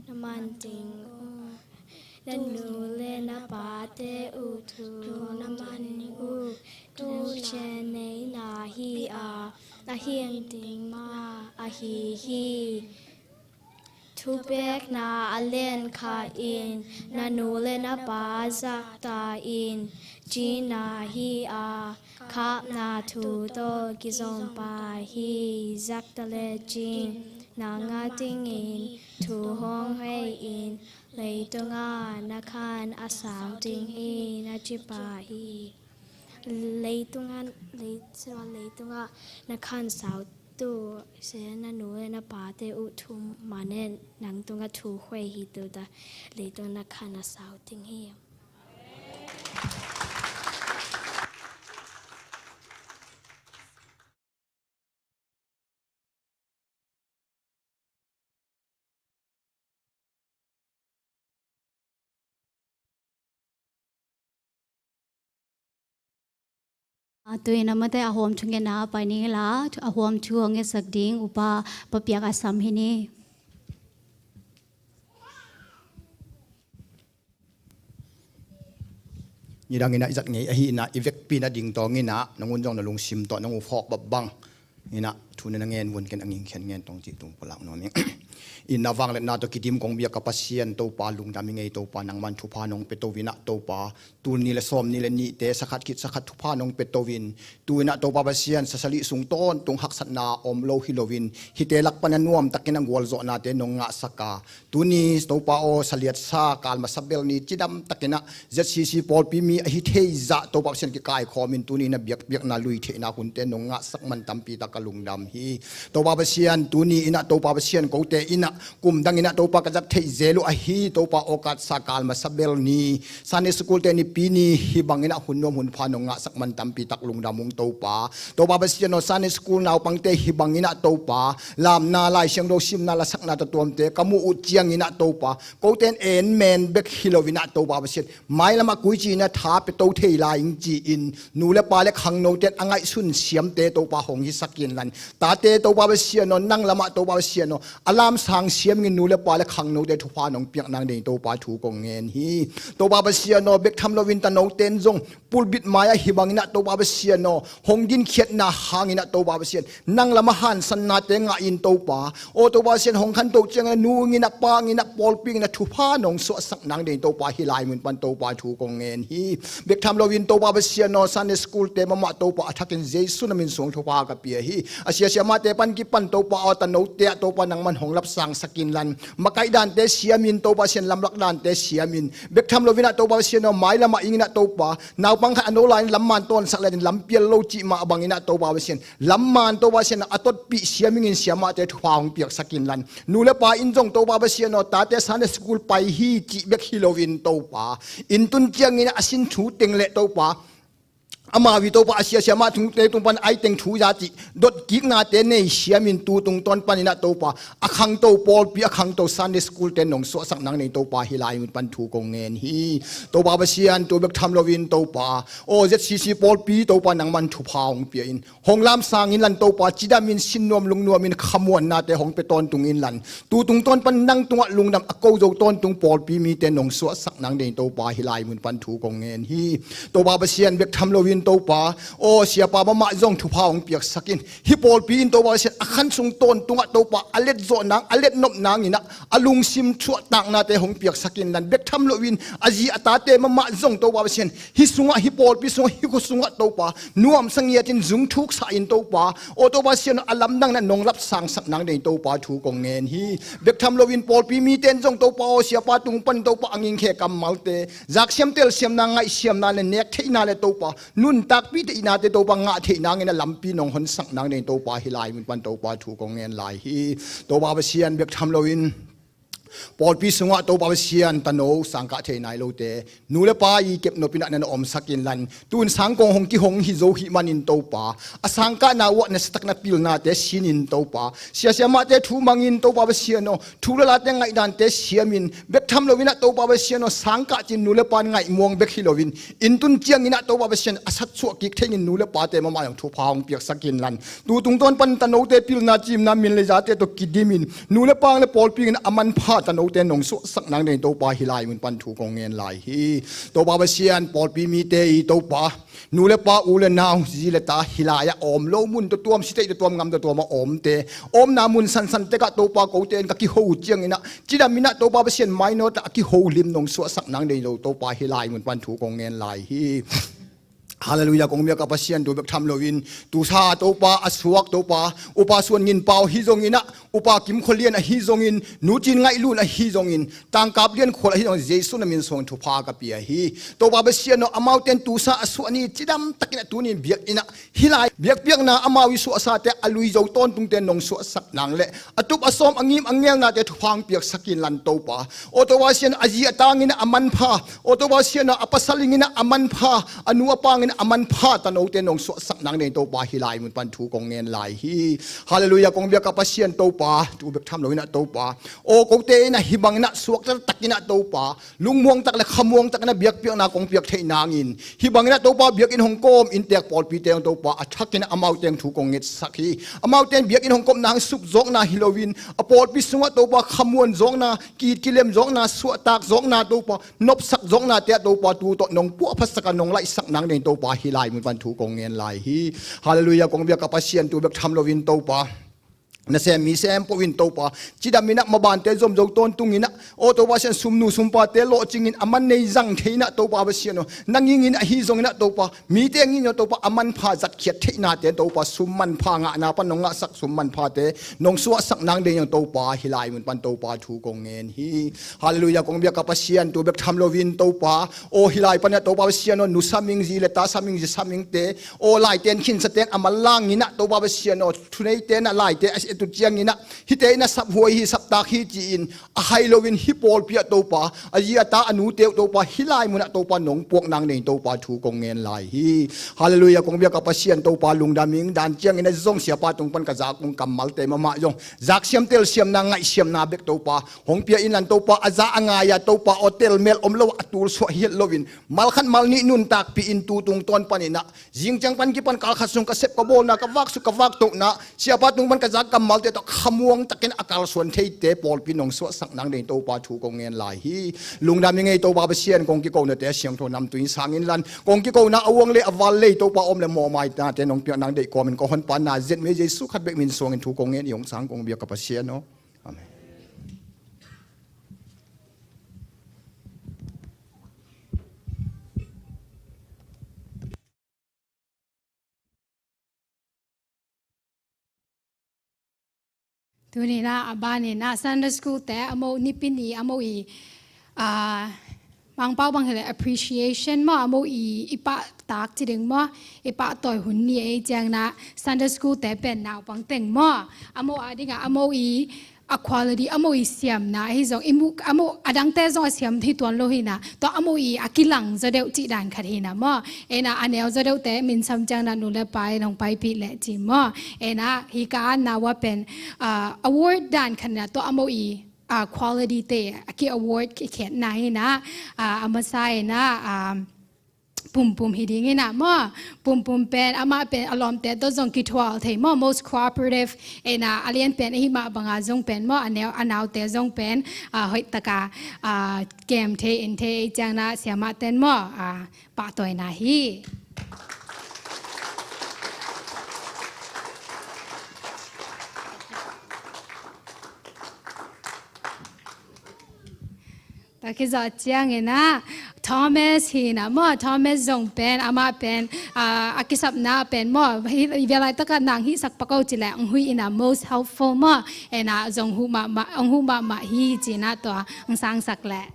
na man ding uh. Na nu le na pate uh thu na man uh. Thu sia neihna hi a, na hing ding mah ahi hi. Thupekna a lian khat in na nu le na pa zahtak in, cihna hi a, khakna thu tawh kizom pah hi. Zahtak le cih na ngah dingin thu hong hei in, leitungah na khan a sau ding hi, na ci pah hi. Leitungah, lei-, leitungah na khan sau tu se na nu le na pate uh thu man in nang tungah thu khuai hi. Tu ta leitung na khan a sau ding hi. A, tu-in amaute a huam thu ngetna pai ni la, a huam thu hong ngetsak ding upa Pa Piak a sam hi ni. Nidang ina i zat ngei ahi ina i vekpi na ding tawng ina nong un zong na lungsim tawh nong uh phawk bang bang ina thu na ngen vun ken a ngingkhian ngen tawng cih tung pulak nuam ing. Ina vangliatna tawh kidim kong bia ka Pasian Topa lungdam i ngei Topa nangman thupha nong pia to ina Topa tul ni le sawm ni le nihte sakhat khit sakhat thupha nong pia to in tu ina Topa Pasian sasali sung tawntung haksatna om lo hi loin hite lak pan a nuam takin a gualzawhnate nong ngahsak a Tuni Topa aw, saliatsa kal masa bel ni cidam takin a Z C C pawlpi mi ahi thei zah Topa Pasian kikaikhawm in tuni na biakpiakna lui theihna hunte nong ngahsak man tampi tak ka lungdam hi. Topa Pasian tuni ina Topa Pasian kote ina kum dang ina Topa ka zat theih zel uh ahi Topa aw, katsa kal masa bel ni Sunday School te nipi ni hi bang ina hun nuam hun pha nong ngahsak man tampi tak lungdam ung Topa. Topa Pasian aw, Sunday School naupangte hi bang ina Topa lamna Lai Siangtho simna lasakna tatuamte ka muh uh ciang ina Topa kote in en men bek hi lo ina Topa Pasian mailam a kuici ina tha pia to thei lai ing ci-in nu le pa le khangnote in a ngaihsun siamte Topa hong hisak in lan tate Topa Pasian aw, nang lamah Topa Pasian aw, a lamsang siam ing in nu le pa le khangnote thupha nong piak nang ding Topa thu kong ngen hi. Topa Pasian aw, bek tham loin tanote in zong pulpit mai-ah hi bangin ah Topa Pasian aw, hong ginkhiatna hangin ah Topa Pasian, nang lamah hansannate ngah in Topa aw, Topa Pasian hong khanto ciangin ah nu ngin ah pa ngin ah pawlpi ngin ah thupha nong suahsak nang ding Topa, hih lai mun pan Topa thu kong ngen hi. Bek tham loin Topa Pasian aw, Sunday school te mahmah Topa a thakin Jesu na min suang thupha ka pia hi. A siasia mahte pan kipan Topa aw, tanote ah Topa nangman hong lapsangsak inlan, makaih dante siamin Topa Pasian, lamlak dante siamin, bek tham loin ah Topa Pasian aw, mailam ah ing in ah Topa, naupang khat a no lai-in lamman tawnsak le-in lampial lo cih mah bangin ah Topa Pasian, lamman Topa Pasian a totpih siam ingin siamahte thupha hong piaksak inlan, nu le pa in zong Topa Pasian aw, tate Sunday school pai hi cih bek hi loin Topa, inn tun ciangin a sin thu teng le Topa, amau i Topa a siasia mah thu teng tung pan ai teng thu za cih dot kiknate nei siamin tu tungtawn panin ah Topa, a khangto pawlpi, a khangto Sunday school te nong suahsak nang nei Topa, hih lai mun pan thu kong ngen hi. Topa Pasian, tu bek tham loin Topa aw, Z C C pawlpi Topa nangman thupha hong pia in, hong lamsang inlan Topa, cidamin, sinnuam lungnuamin khamuannate hong pia tawntung inlan, tu tungtawn pan nang tungah lungdam a ko zo tawntung pawlpi mite nong suahsak nang ding Topa, hih lai mun pan thu kong ngen hi. Topa Pasian, bek tham loin Topa, aw siapa mahmah zong thupha hong piaksak in. Hih pawlpi in Topa Pasian a khan sung tawntungah Topa a let zawh nang, a let nop nangin ah a lungsim suahtaknate hong piaksak inla, bek tham loin a zi a tate mahmah zong Topa Pasian hih sungah, hih pawlpi sungah, hih khua sungah Topa nuamsa ngiatin zung thuksa in Topa, aw Topa Pasian aw a lamdang in ah nong lapsangsak nang dingin Topa thu kong ngen hi. Bek tham loin pawlpi mite in zong Topa aw siapa tung pan Topa a ngingkhe kammalte, zaksiam telsiamna, ngaihsiamna le nek theihna le Topa nuntakpih theihnate Topa ngah theih nangin a lampi nong honsak nang dingin Topa hih lai mun pan Topa thu kong ngen lai hi. Topa Pasian bek tham loin pawlpi sungah Topa Pasian tano sangkah thei nai lote nu le pa i kepnop in ah na na omsak inla, tun sangkong hong kihong hi zo hih manin Topa a sangkahna uh ah na satakna pilnate sin in Topa, siasiamahte thu mangin Topa Pasian aw thu le late ngaihdante siamin, bek tham loin ah Topa Pasian aw sangkah cin nu le pa in ngaihmuang bek hi loin, inn tun ciangin ah Topa Pasian a satsuah kik thei in nu le pate mahmah zong thupha hong piaksak inla, tu tungtawn pan tanote pilna cimna min le zate tawh kidimin nu le pa le pawlpi in a manpha tanote nong suahsak nang dingin Topa hih lai mun pan thu kong ngen lai hi. Topa Pasian pawlpi mite i Topa nu le pa u le nau zi le ta hih lai-ah a om lo mun tuamtuam, sitei tuamtuam, gam tuamtuam a omte, omna mun sansan tekah Topa kote in ka kiho uh ciangin ah cidam in ah Topa Pasian mainawt ah a kiho lim nong suahsak nang dingin Topa hih lai mun pan thu kong ngen lai hi. Halleluiah, kong biak a Pasian tu bek tham loin tusa Topa a suak Topa Upa Suan Ngin Pau ahi zongin ah Upa Kim Khua Lian ahi zongin, Nu Cin Ngaih Lun ahi zongin, Tangkap Lian Khual ahi zongin Jesu na min suang thupha ka pia hi. Topa Pasian aw amaute in tusa a suah ni cidam takin ah tuni in biakinn ah hih lai biakpiakna amau i suahsate a lui zo tawntungte nong suahsak nang le a tup a sawm a ngim a ngelnate thupha hong piaksak inla Topa, aw Topa Pasian aw a zi a tangin ah a manpha, aw Topa Pasian aw a pasal ingin ah a manpha, a nu a pangin ah a manpha tanote nong suahsak nang dingin Topa hih lai mun pan thu kong ngen lai hi. Halleluiah, kong biak a Pasian Topa tu bek tham loin ah Topa, aw kote in ah hih bangin ah suakta takin ah Topa lungmuang tak le khamuang takin ah biakpiakna kong piak theih nangin, hih bangin ah Topa biakinn hong kawm inntek pawlpite hong Topa a thakin ah amaute hong thu kong ngetsak hi. Amaute in biakinn hong kawmna hong suk zawkna hi loin a pawlpi sungah Topa khamuan zawkna, ki-it kilem zawkna, suahtak zawkna Topa, nopsak zawknate ah Topa tu tawh nong puahphatsak a nong laihsak nang dingin Topa hih lai mun pan thu kong ngen lai hi. Halleluiah, kong biak a Pasian tu bek tham loin Topa nasem mi sem peuh in Topa cidam in ah mabante zom zo tawntungin ah, aw Topa Pasian sumnu sumpate lawhcingin a man nei zang thei in ah Topa Pasian aw na ngingin ahi zongin ah Topa mite ngingin aw Topa a manpha zatkhiat theihnate Topa sum manpha ngahna pan nong ngahsak sum manphate nong suahsak nang dingin Topa hih lai mun pan Topa thu kong ngen hi. Halleluiah, kong biak a Pasian tu bek tham loin Topa, aw hih lai pan ah Topa Pasian aw nu saming zi le ta saming zi samingte, aw laite in khinsaten a manlangin ah Topa Pasian aw thuneite in ah laite a et uh ciangin ah hihte in ah saphuai hi saptak hi ci-in a hai loin hih pawlpi ah Topa a zi a ta a nute uh Topa hih lai mun ah Topa nong puak nang dingin Topa thu kong ngen lai hi. Halleluiah, kong biak a Pasian Topa lungdam ing. Dan ciangin ah zong siapa tung pan ka zak ung kammalte mahmah zong zaksiam telsiamna ngaihsiamna bek Topa hong pia inla Topa a za a ngai a Topa aw telmel om lo a tulsuah hial loin malkhat malnih nuntakpih in tu tungtawn panin ah zingciang pan kipan kalkhat sung ka sep ka bawlna ka vaksuk ka vaktohna siapa tung pan ka zak kammalte tawh khamuang takin a kalsuan theite pawlpi nong suahsak nang dingin Topa thu kong ngen lai hi. Lungdam ing ei Topa Pasian, kong kikonate a siangtho namtui in sang inla kong kikona a uang le a val lei Topa om le mawhmainate nong piak nang deih kawmin ka honpa Nazareth mi Jesu khat bek min suangin thu kong ngen i hong sang kong biak a Pasian aw. Amen. Tuni in ah a ban in ah Sunday school te a mo nipi ni a mo i ah Mangpau bang hileh appreciation maw a mo i i pahtak ci ding maw i pahtawi hun ni ei ciang in ah Sunday school te pen naupang teng maw a mo a ding ah a mo i a quality a mo i siamna ahi zong i mu a mo a dangte zong a siam hi tuan lo hi in ah tua a mo i a kilang zaw deuh cih dan khat hi in ah maw ei in ah a neu zaw deuhte min sam ciang in ah nu le pa in hong paipih leh ci maw ei in ah hi ka an na ua pen ah award dan khat in ah tua a mo i ah quality te a ki award ki khet na hi in ah ah a masa in ah ah Pumpum hi ding in ah maw Pumpum pen amah pen a lawmte tawh zong kithual thei maw most cooperative ei in ah a lian pen ahi mah banga zong pen maw a neu a naute zong pen ah hoih taka ah kem thei in thei ei ciang in ah siamah ten maw ah pahtawina hi. Tua khit zawh ciangin ah Thomas hi in ah maw, Thomas zong pen, amah pen, ah, a kisapna pen maw, hi, hi ve laitak ah nang hihsak pak o ci leh, ang huih in ah most helpful maw, in ah zong huh mahmah, ang huh mahmah hi ci in ah tua ang sangsak leh.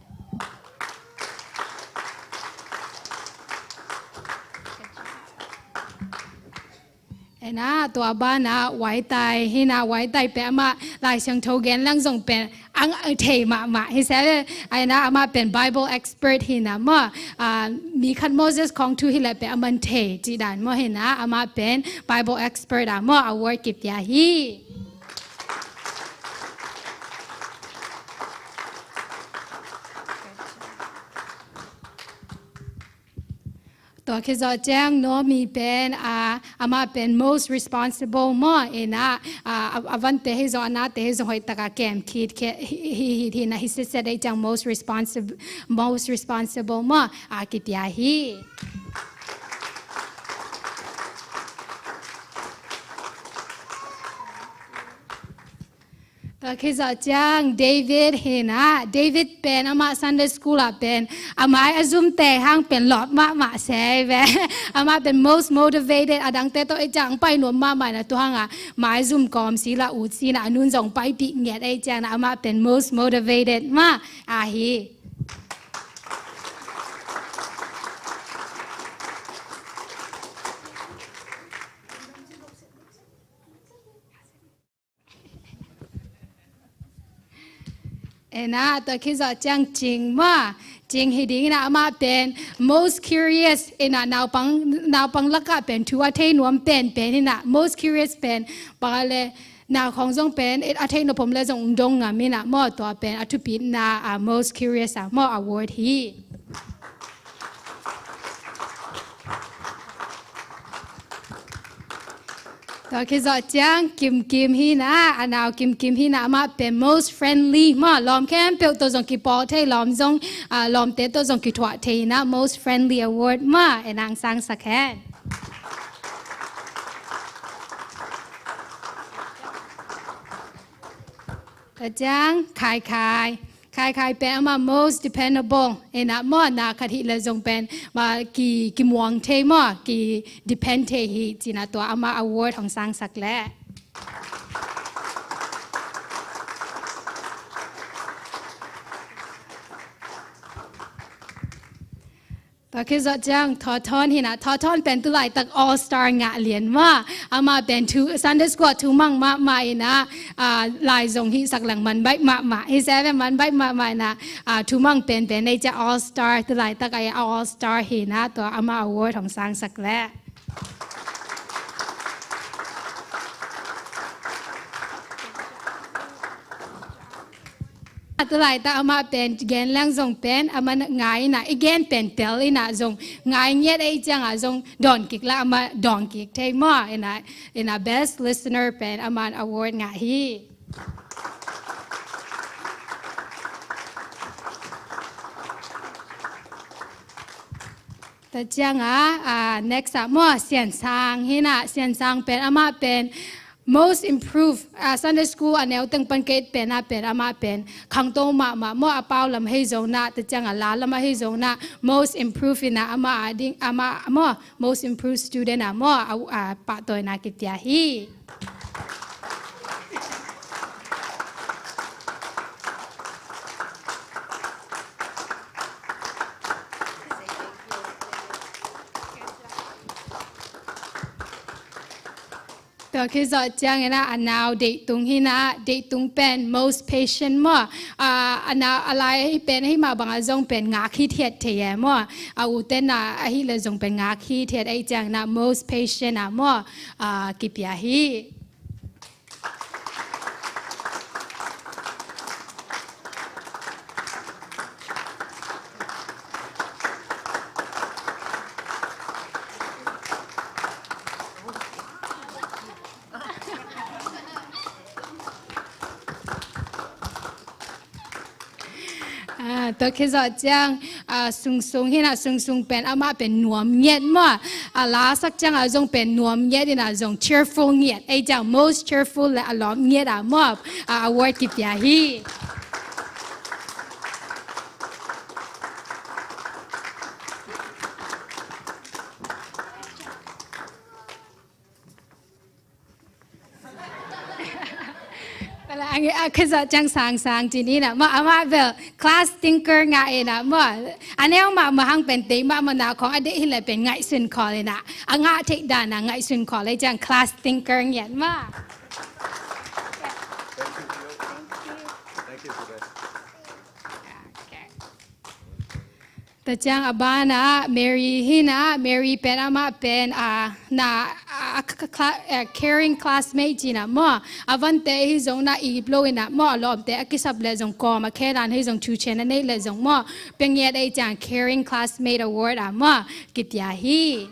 In ah tua banah Waitai hi in ah, Waitai pen amah Lai Siangtho gen leng zong pen ang, ang thei mahmah hi se. In ah amah pen Bible expert hi in ah maw, ah, mi khat Moses khawng thu hi leh pen aman thei cih dan maw hi in ah, amah pen Bible expert ah maw, award kipia hi. Tua khit zawh ciang Naomi pen, ah, amah pen most responsible maw, in ah, ah, a, a vante hi zong, a nate hi zong hoih tak a kem khit, khit, hi, hi, hi, hi in ah hi sitset ei ciang most responsible, most responsible maw, ah, kipia hi. Tua khit zawh ciang David hi in ah, David pen amah Sunday school ah pen a mai a zum tei hang pen lawp mahmah se ve. Amah pen most motivated, a dangte tawh ei ciang pai nuam mahmah in ah, tua hang ah mai zum kawm si lah ut si in ah, a nun zong paipih ngiat ei ciang in ah, amah pen most motivated mah ahi. In ah tua khit zawh ciang Cing maw, Cing hi ding in ah, amah pen most curious in ah, naupang, naupang lakah pen thu a thei nuam penpen in ah, most curious pen, bang a leh nau khawng zong pen a thei nop om leh zong dong ngam in ah maw, tua pen a thupitna ah most curious ah maw award hi. Tua khit zawh ciang Kim Kim hi in ah, a nau Kim Kim hi in ah, amah pen most friendly maw, lawm khempeuh tawh zong kipawl thei, lawm zong, ah, lawmte tawh zong kithuah thei in ah, most friendly award maw, in ah ang sangsak hen. Tua ciang Khai Khai. Khai Khai pen amah most dependable in ah maw, na khat hih leh zong pen mah ki, kimuang thei maw, kidepend thei hi ci in ah tua amah award hong sangsak leh. Tua khit zawh ciang Thawthawn hi in ah, Thawthawn pen tulaitak all star ngah lian mah. Amah pen thu, Sunday school ah thumang mahmah in ah, ah, lai zong hihsak leng man baih mahmah hi se ve, man baih mahmah in ah, ah, thumang penpen ei ciang all star, tulaitak ah all star hi in ah, tua amah award hong sangsak leh. Tulaitak amah pen gen leng zong pen amah ngai in ah, i gen pen tel in ah zong ngai ngiat ei ciang ah zong dawn kik lah amah dawn kik thei maw, in ah, in ah best listener pen amah award ngah hi. Tua ciang ah, ah, next ah maw, Sian Sang hi in ah, Sian Sang pen amah pen most improve, ah, Sunday school a neu teng pan ka et pen ah pen amah pen khangto mahmah maw, a pau lam ahi zongin ah, tua ciang ah la lam ahi zongin ah most improve in ah amah a ding, amah maw most improve student ah maw, a, a pahtawina kipia hi. Tua khit zawh ciangin ah a nau Deihtung hi in ah, Deihtung pen most patient maw. Ah, a nau a lai ahi pen ahi mah bangah zong pen ngak hithiat thei e maw. A ute na ahih leh zong pen ngak hithiat ahih ciangin ah most patient ah maw, ah, kipia hi. Ah, tua khit zawh ciang, ah, Sungsung hi in ah, Sungsung pen amah pen nuam ngiat maw. A lasak ciang ah zong pen nuam ngiat in ah zong cheerful ngiat. Ei ciang most cheerful le a lawm ngiat ah maw. Ah, award kipia hi. A, a, khuazawh ciang sangsang ci ni na maw, amah bel class thinker ngah ina maw. A neu mahmah hang pen deih mahmah na khawng a deih hi leh pen ngaihsun khawl ina, a ngah theih dan a ngaihsun khawl ei ciang class thinker ngiat maw. Thank you, Phil. Thank you for that. Okay. Tua ciang a banah Mary hi na, Mary pen amah pen a na a, a, a, a caring classmate ci na maw. A vante hi zong na ip lo ina maw, a lawmte a kisap leh zong kawm a khelan hi zong thuchen a neih leh zong maw, pia ngiat ei ciang caring classmate award a maw kipia hi.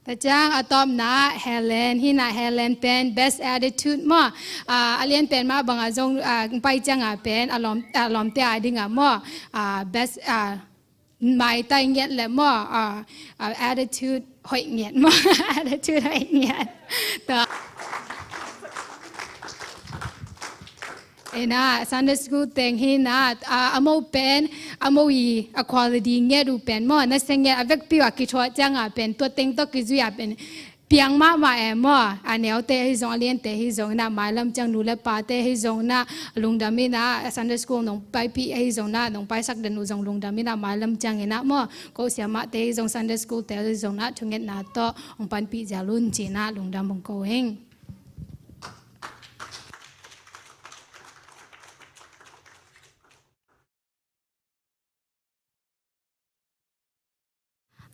Tua ciang a tawpna Helen hi na, Helen pen best attitude maw. Ah, a lian pen mah bangah zong, ah, pai ciangah pen a lawm, a lawmte a dingah maw, ah, best, ah, maitai ngiat leh maw, ah, ah, attitude hoih ngiat maw. Attitude hoih ngiat. Tua Ina Sunday school teng hi na, a, a mo pen, a mo i a quality ngiat uh pen maw, na se ngiat a vekpi uh a kithuah ciangah pen tua teng tawh kizui a pen piang mahmah e maw. A neute hi zong, a liante hi zong ina mailam ciang, nu le pate hi zong ina lungdam ina Sunday school nong paipih hi zong ina, nong paisak den uh zong lungdam ina mailam ciang ina maw. Ko siamahte hi zong, Sunday school te hi zong ina thungetna tawh hong panpih ziau un ci ina lungdam hong ko hing.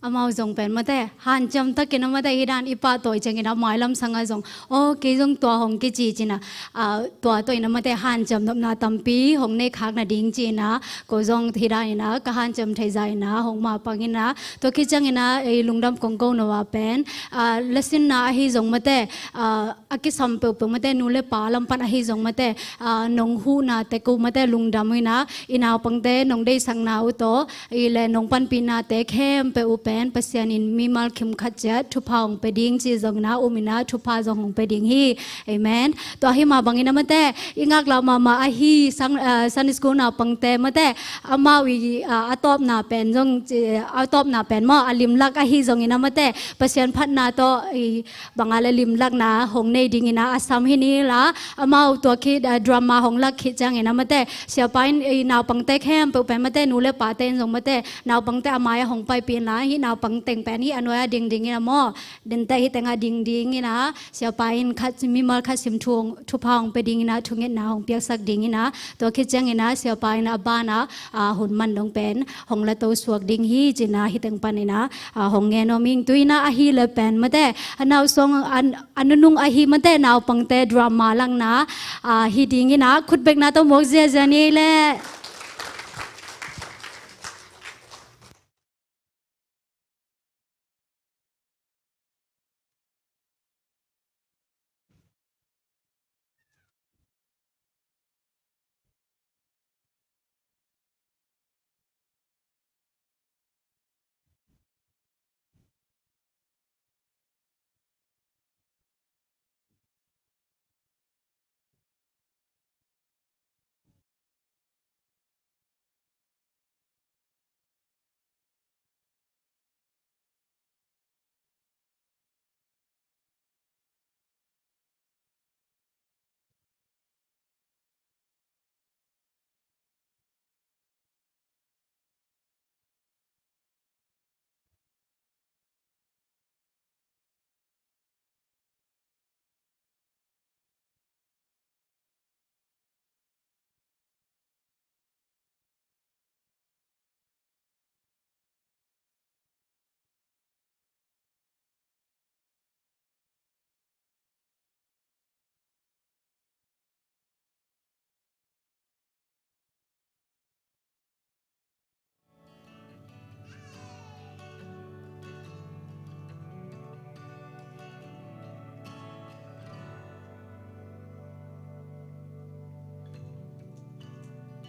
Amau zong pen mate hanciam takin a mate hi dan i pahtawi ciangin a mailam sangah zong, aw, kei zong tua hong kici ci ina, ah, tua tawh ina mate hanciam nopna tampi hong nei khak nading ci ina, ko zong hi dan ina ka hanciam thei zah ina hong mapang ina, tua khit ciang ina ei lungdam kong ko no a pen, ah, lasinna ahi zong mate, ah, a kisam peuhpeuh mate, nu le pa lam pan ahi zong mate, ah, nong huhna tek uh mate lungdam uh ina, i naupangte nong deihsakna uh tawh, i le nong panpihnate khempeuh uh pen Pasian in mimal khim khat ciat thupha hong pia ding ci zong ina um ina thupha zong hong pia ding hi. Amen. Tua hi mah bangin a mate, i ngaklah mahmah ahi sang, ah, Sunday school naupangte mate, amau i, ah, a tawpna pen zong, eh, a tawpna pen maw, a limlak ahi zong ina mate, Pasian phatna tawh i bangah le limlakna hong nei ding ina a sam hi ni la, amau tua khit, ah, drama hong lak khit ciang ina mate, siapa in i naupangte khempeuh pen mate, nu le pate in zong mate, naupangte a mai-ah hong paipih in la, hih naupang teng pen hih a nuai-ah ding ding ina maw, dente hih tengah ding ding ina, siapa in khat, mimal khat sim thu, thupha hong pia ding ina, thungetna hong piaksak ding ina, tua khit ciang ina siapa in a banah, ah, hun man dong pen hong la to suak ding hi ci ina, hih teng pan ina, ah, hong ngen om ing. Tu ina ahi le pen mate, a nau song an, a nunung ahi mate naupangte drama lakna, ah, hi ding ina, khutbekna tawh muak ziazia ni le.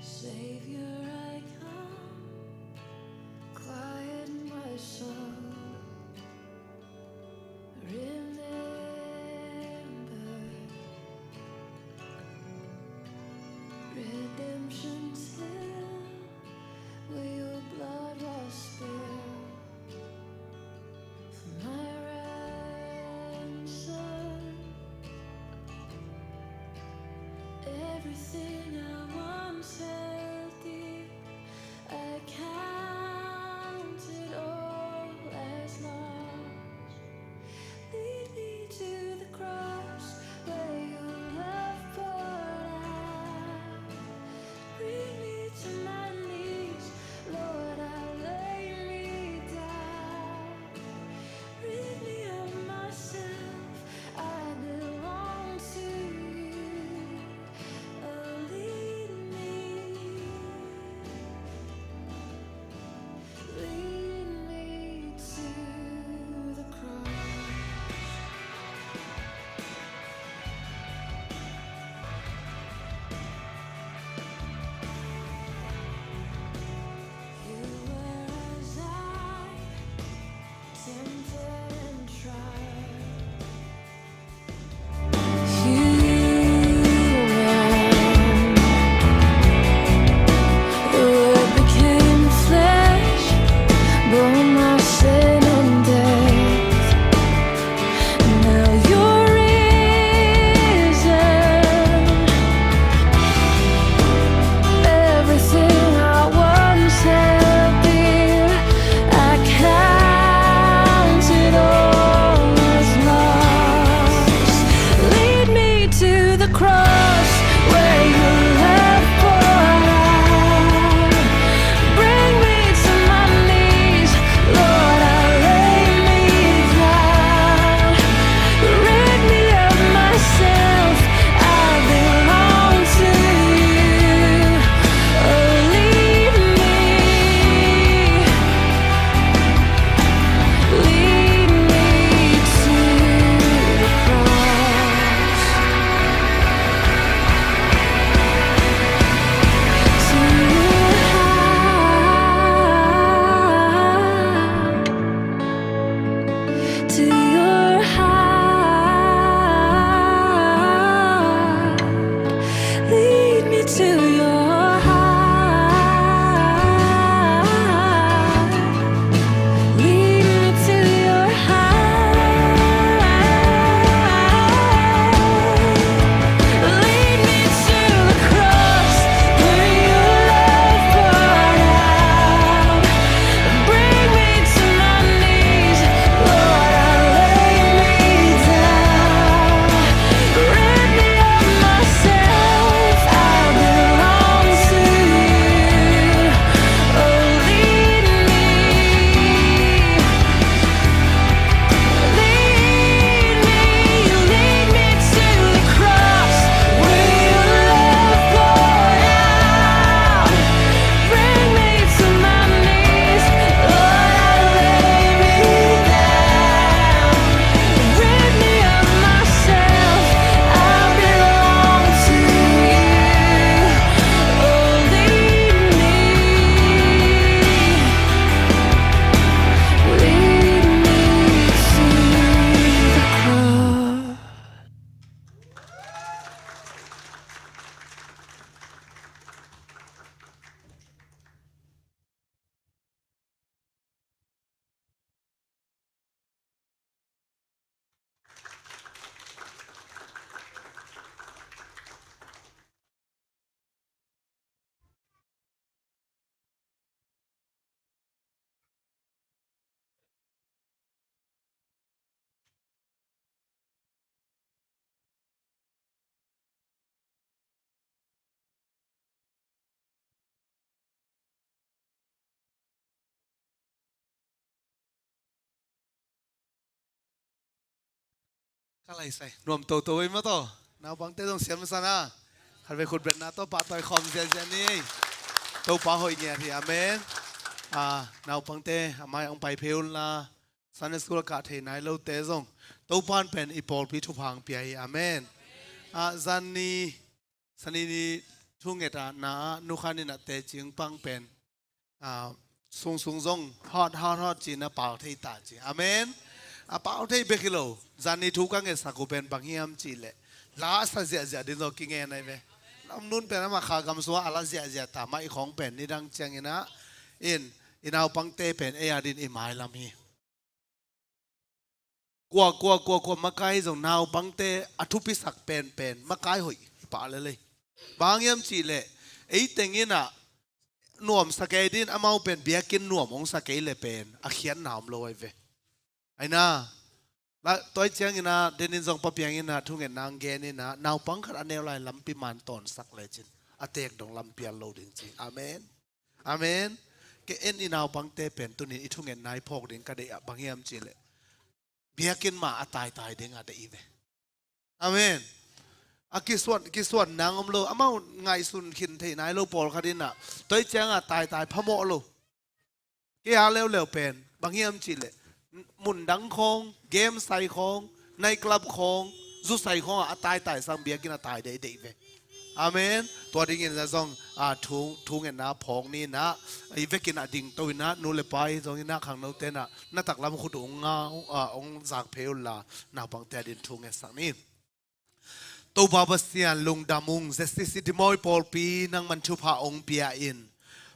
Savior, I come, quiet my soul. Remember redemption's hill, where your blood was spilled for To your heart. Lead me to your heart. Lead me to your heart. Lead me to the cross where your love poured out. Bring me to my knees, Lord, I lay me down. Rid me of myself, I belong to you. Oh, lead me. Lead me, lead me to the cross where your love poured out. Bring me to my knees, Lord, I lay me down. Rid me of myself, I belong to you. Oh, lead me. Lead me to the cross. Ka lai sai nuam toto ei maw taw. Naupangte zong siam sa na. Khat vei khut betna tawh pahtawi khawm ziahziah ni. Topa hoih ngiat hi, amen. Ah, naupangte a mai ah hong pai phei un la, Sunday school a kah thei nai lote zong Topa in pen i pawlpi thupha hong pia hi, amen. Ah, zan ni Sani ni thungetna ah Nu Khan in a teci pang pen, ah, sungsung zong hawt hawt hawt ci-in a pau thei ta ci. Amen. A pau thei bek hi lo. Zan ni thu ka ngetsak uh pen bang hiam cih leh, la a sa ziahziah ding zong kingen ahi ve. Lamnun pen amah Kha gam sungah a la ziahziah ta, mah i khawng pen nidang ciangin ah, in, i naupangte pen ei a dingin i mailam hi. Kua, kua, kua, kua makai zong naupangte a thupisak penpen makai hoih hi pah lel ei. Bang hiam cih leh, ei teng in ah nuam sa kei dingin amau pen biakinn nuam hong sa kei leh pen a khiatna om lo ahi ve. Ahi na, la, tua ahih ciangin ah, den in zong Pa Piang in ah thungetna hong gen in ah, naupang khat a neu lai lampi man tawnsak lecin a teek dong lampi a lo ding ci. Amen. Amen. Kei in i naupangte pen tuni in i thungetna i phawk ding ka deih ah bang hiam cih leh, biakinn mah a taitai ding a deih hi ve. Amen. A kisuan, kisuan nang om lo, amau ngaihsun khin thei nai lo pawlkhat in ah, tua ahih ciangah taitai phamawh lo. Kei a leuleu pen bang hiam cih leh, mundang khawng, game sai khawng, night club khawng, zu sai khawngah a taitai sang biakinn a tai deihdeih ve. Amen. Tua dingin zong, ah, thu, thungetna phawk ni in ah, i vekin ah dingto in ah, nu le pa hi zongin ah, khangnote in ah na taklam khut uh hong nga, ah, hong zak phei un la, naupangte a dingin thungetsak ni. Topa Pasian, lungdam ung, Z C C Dimoy pawlpi nangman thupha hong pia in.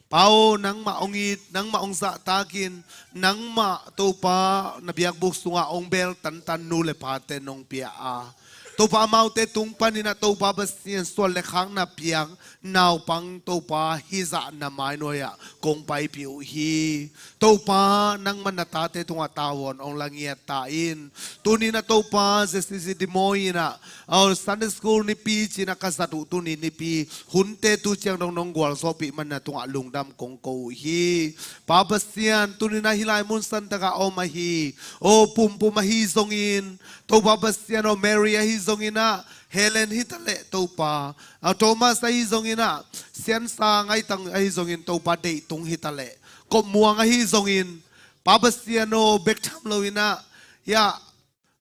Pa aw, nangmah hong it, nangmah hong zahtak in, nangmah Topa na biakbuk sungah hong beel tantan nu le pate nong pia a, Topa, amaute tung panin ah Topa Pasian, suan le khakna piak naupang Topa hih zah na mainuai ah kong paipih uh hi. Topa, nangman na tate tungah tavuan hong la ngiat ta in. Tuni in ah Topa, Z C C Dimoy in ah, aw, Sunday School nipi ci-in ah ka zat uh tuni nipi, hunte tu ciang dong nong gualzawhpih man na tungah lungdam kong ko uh hi. Pa Pasian, tuni in ah hih lai mun santak ah a om ahi, aw, Pumpum ahi zongin, Topa Pasian aw, Mary ahi zongin ah, Helen hi ta leh Topa, aw, Thomas ahi zongin ah, Siansa Ngaitang ahi zongin Topa, Deihtung hi ta leh Kopmuang ahi zongin, Pa Pasian aw, bek tham lo in ah, ya,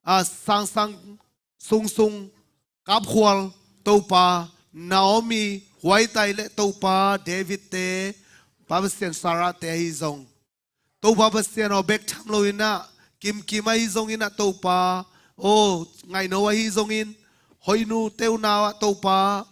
ah, Sangsang, Sungsung, Kapkhual, Topa, Naomi, Huaitai leh Topa, David te, Pa Pasian, Sarah te ahi zong, Topa Pasian aw, bek tham lo in ah, kimkim ahi zongin ah Topa, o, ngaihno ahi zongin, hoihnu teunau ah Topa,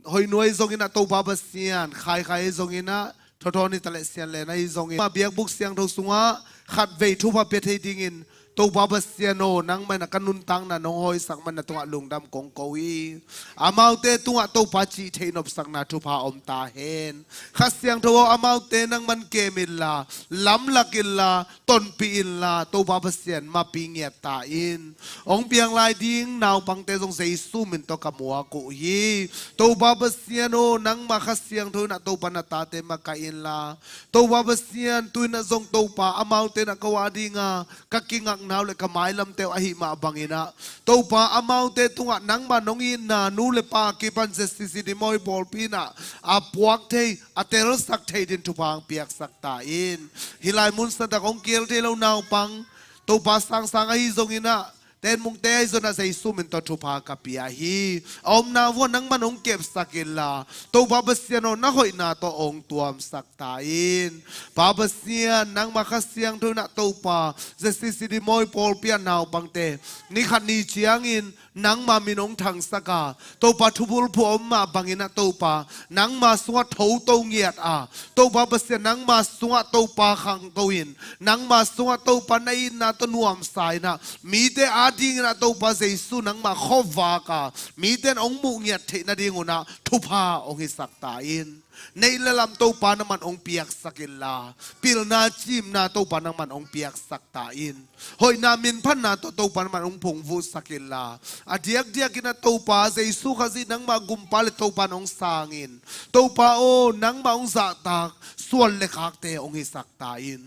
hoihnu ahi zongin ah Topa Pasian, khaikhai ahi zongin ah, thotho ni taleh sian len ahi zongin, ma biakbuk siangtho sungah khatvei thupha pia thei dingin Topa Pasian aw, nangmah in ah ka nuntakna nong hawisak man na tungah lungdam kong ko hi. Amaute tungah Topa cih theih nopsakna thupha om ta hen. Kha Siangtho aw, amaute nangman kem inla, lamlak inla, tonpih inla, Topa Pasian mapi ngiat ta in. Hong piang lai ding naupangte zong Jesu min tawh ka muak uh hi. Topa Pasian aw, nangmah Kha Siangtho in ah Topa na tate makaih inla, Topa Pasian, tu-in ah zong Topa, amaute in ah ko a dinga ka kingaknau le ka mailamte uh ahih mah bangin ah, Topa, amaute tungah nangmah nong itna nu le pa kipan Z C C D Mawi pawlpi in ah a puak thei, a telsak thei ding thupha hong piaksak ta in. Hih lai mun santak hong kihel thei lo naupang, Topa, sangsang ahi zongin ah, tenmungte ahi zongin ah Jesu min tawh thupha ka pia hi. A omna vuah nangman hong kepsak inla, Topa Pasian aw, na hoihna tawh hong tuamsak ta in. Pa Pasian, nangmah Kha Siangtho in ah Topa, Z C C D Mawi pawlpi ah naupangte, ni khat ni ciangin nangmah min hong thangsak a, Topa, thubulphuh om mah bangin ah Topa, nangmah sungah thoto ngiat a, Topa Pasian, nangmah sungah Topa khangto in, nangmah sungah Topa na itna tawh nuamsa in ah, mite adingin ah Topa Jesu nangmah khuavak a, mite in hong muh ngiat theih nadingun ah thupha hong hisak ta in. Neih le lam Topa nangman hong piaksak inla, pilna cimna Topa nangman hong piaksak ta in. Hoihna minphatna tawh Topa nangman hong phungvuhsak inla, a diakdiakin ah Topa Jesu Khazih nangmah Gumpa le Topa in hong sangin, Topa aw, nangmah hong zahtak suan le khakte hong hisak ta in.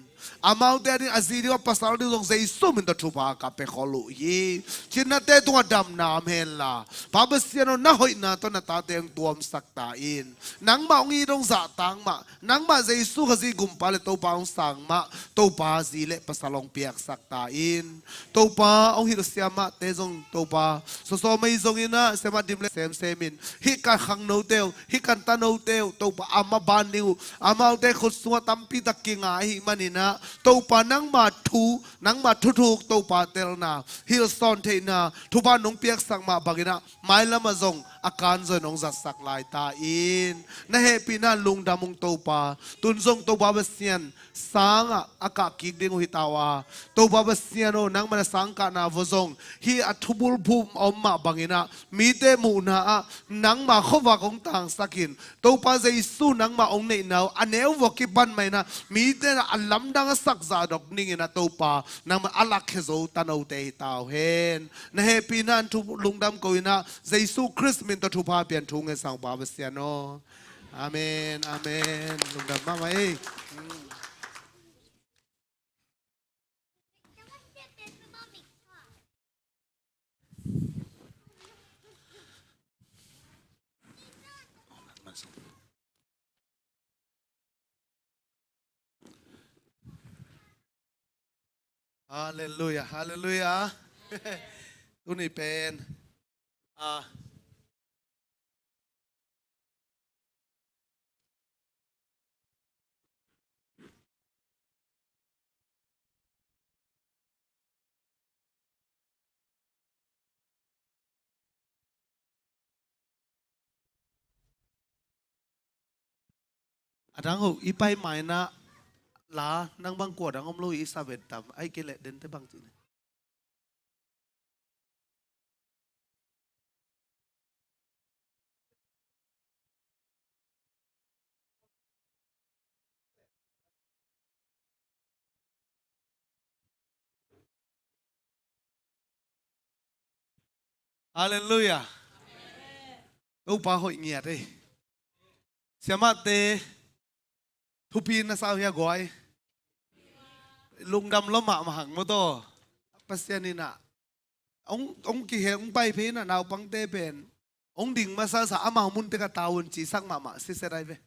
Amaute ading a zi ding a pasal ding zong Jesu min tawh thupha ka pia khol uh hi. Cinnate tungah damna om henla, Pa Pasian aw, na hoihna tawh na tate hong tuamsak ta in. Nangmah hong it hong zahtak mah, nangmah Jesu Khazih Gumpa le Topa hong sang mah, Topa, zi le pasal hong piaksak ta in. Topa, hong hilh siamahte zong Topa, sawsawm ahi zongin ah siamah dim le semsem in, hih kan khangnote uh, hih kan tanote uh Topa, a maban ding uh, amaute khut sungah tampi tak kinga ahih manin ah Topa, nangma thu, nangma thuthuk Topa telna, hilhsawn theihna thupha nong piaksak mah bangin ah mailam ah zong a kanzaw in hong zatsak lai ta in. Na hehpihna lungdam ung Topa. Tun zong Topa Pasian, sang ah a kah kik ding uh hi ta uh a, Topa Pasian aw, nangman a sang kahna vuah zong hih a thubulphuh om mah bangin ah mite muhna ah nangma khuavak hong tangsak in, Topa Jesu nangmah hong neihna uh a neu vuah kipan mah in ah mite in ah a lamdang a sak zah dok ning in ah Topa, nangmah a lakkhia zo tanote hi ta uh hen. Na hehpihna in thu lungdam ko in ah, Jesu Khrist min tawh thupha pian thu ngen sang Pa Pasian aw. Amen, amen. Lungdam mahmah ei. Halleluiah, halleluiah. Tuni pen, ah, a dang ho i pai mai na la, nang bang kua dang om lo i sa vet tam, ai ke le den te bang ci ne. Halleluiah. Topa hoih ngiat ei. Siamahte, thupi na sa uh hia guai? Lungdam lua mahmah hang maw taw. Pasian in ah hong, hong kihel, hong pai phei in ah naupangte pen hong ding masa sa, amau munte ka tau un ci sak mahmah siset ai ve.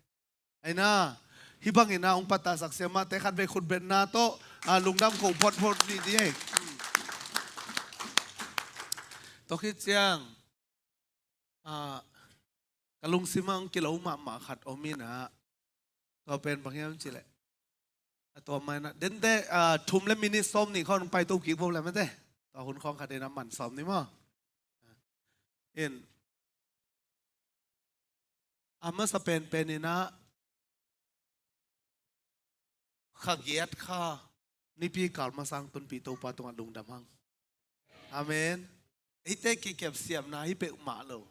Ai na, hih bangin ah hong pattahsak siamahte khatvei khutbetna tawh, ah, lungdam ko photphot ni di ei. Tua khit ciang, ah, ka lungsim ah hong kilo mahmah khat om in ah, tua pen bang hiam cih leh, A tua mai na dente, ah, thum le minit sawm nih khawng pai to kik bo le mate. Tua hun khawng khat in a man sawm ni maw. In a masa penpen in ah kha giat kha nipi kal masang tunpi Topa tungah lungdam hang. Amen. Eite kikep siamna hi peuhmah lo.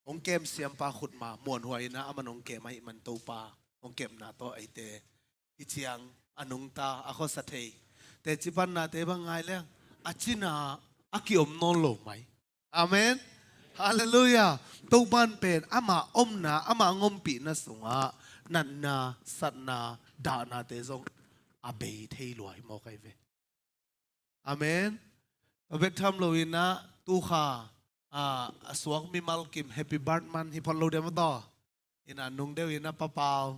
Hong kem siampa khut ma muanhuai in ah aman hong kem ahih man Topa hong kepna tawh eite hi ciang a nungta a khuasa thei. Teci pannate bang ngai leng a cina a kiom nawn lo mai. Amen. Halleluiah. Topan pen ama omna, ama ngompihna sungah natna, satna, dahnate zong a bei thei lua hi mawk ahi ve. Amen. A bek tham lo in ah tu kha, ah, a suak mimal kim happy birthday man hi phot lo diam a taw. In ah nung deuh in ah Pa Pau.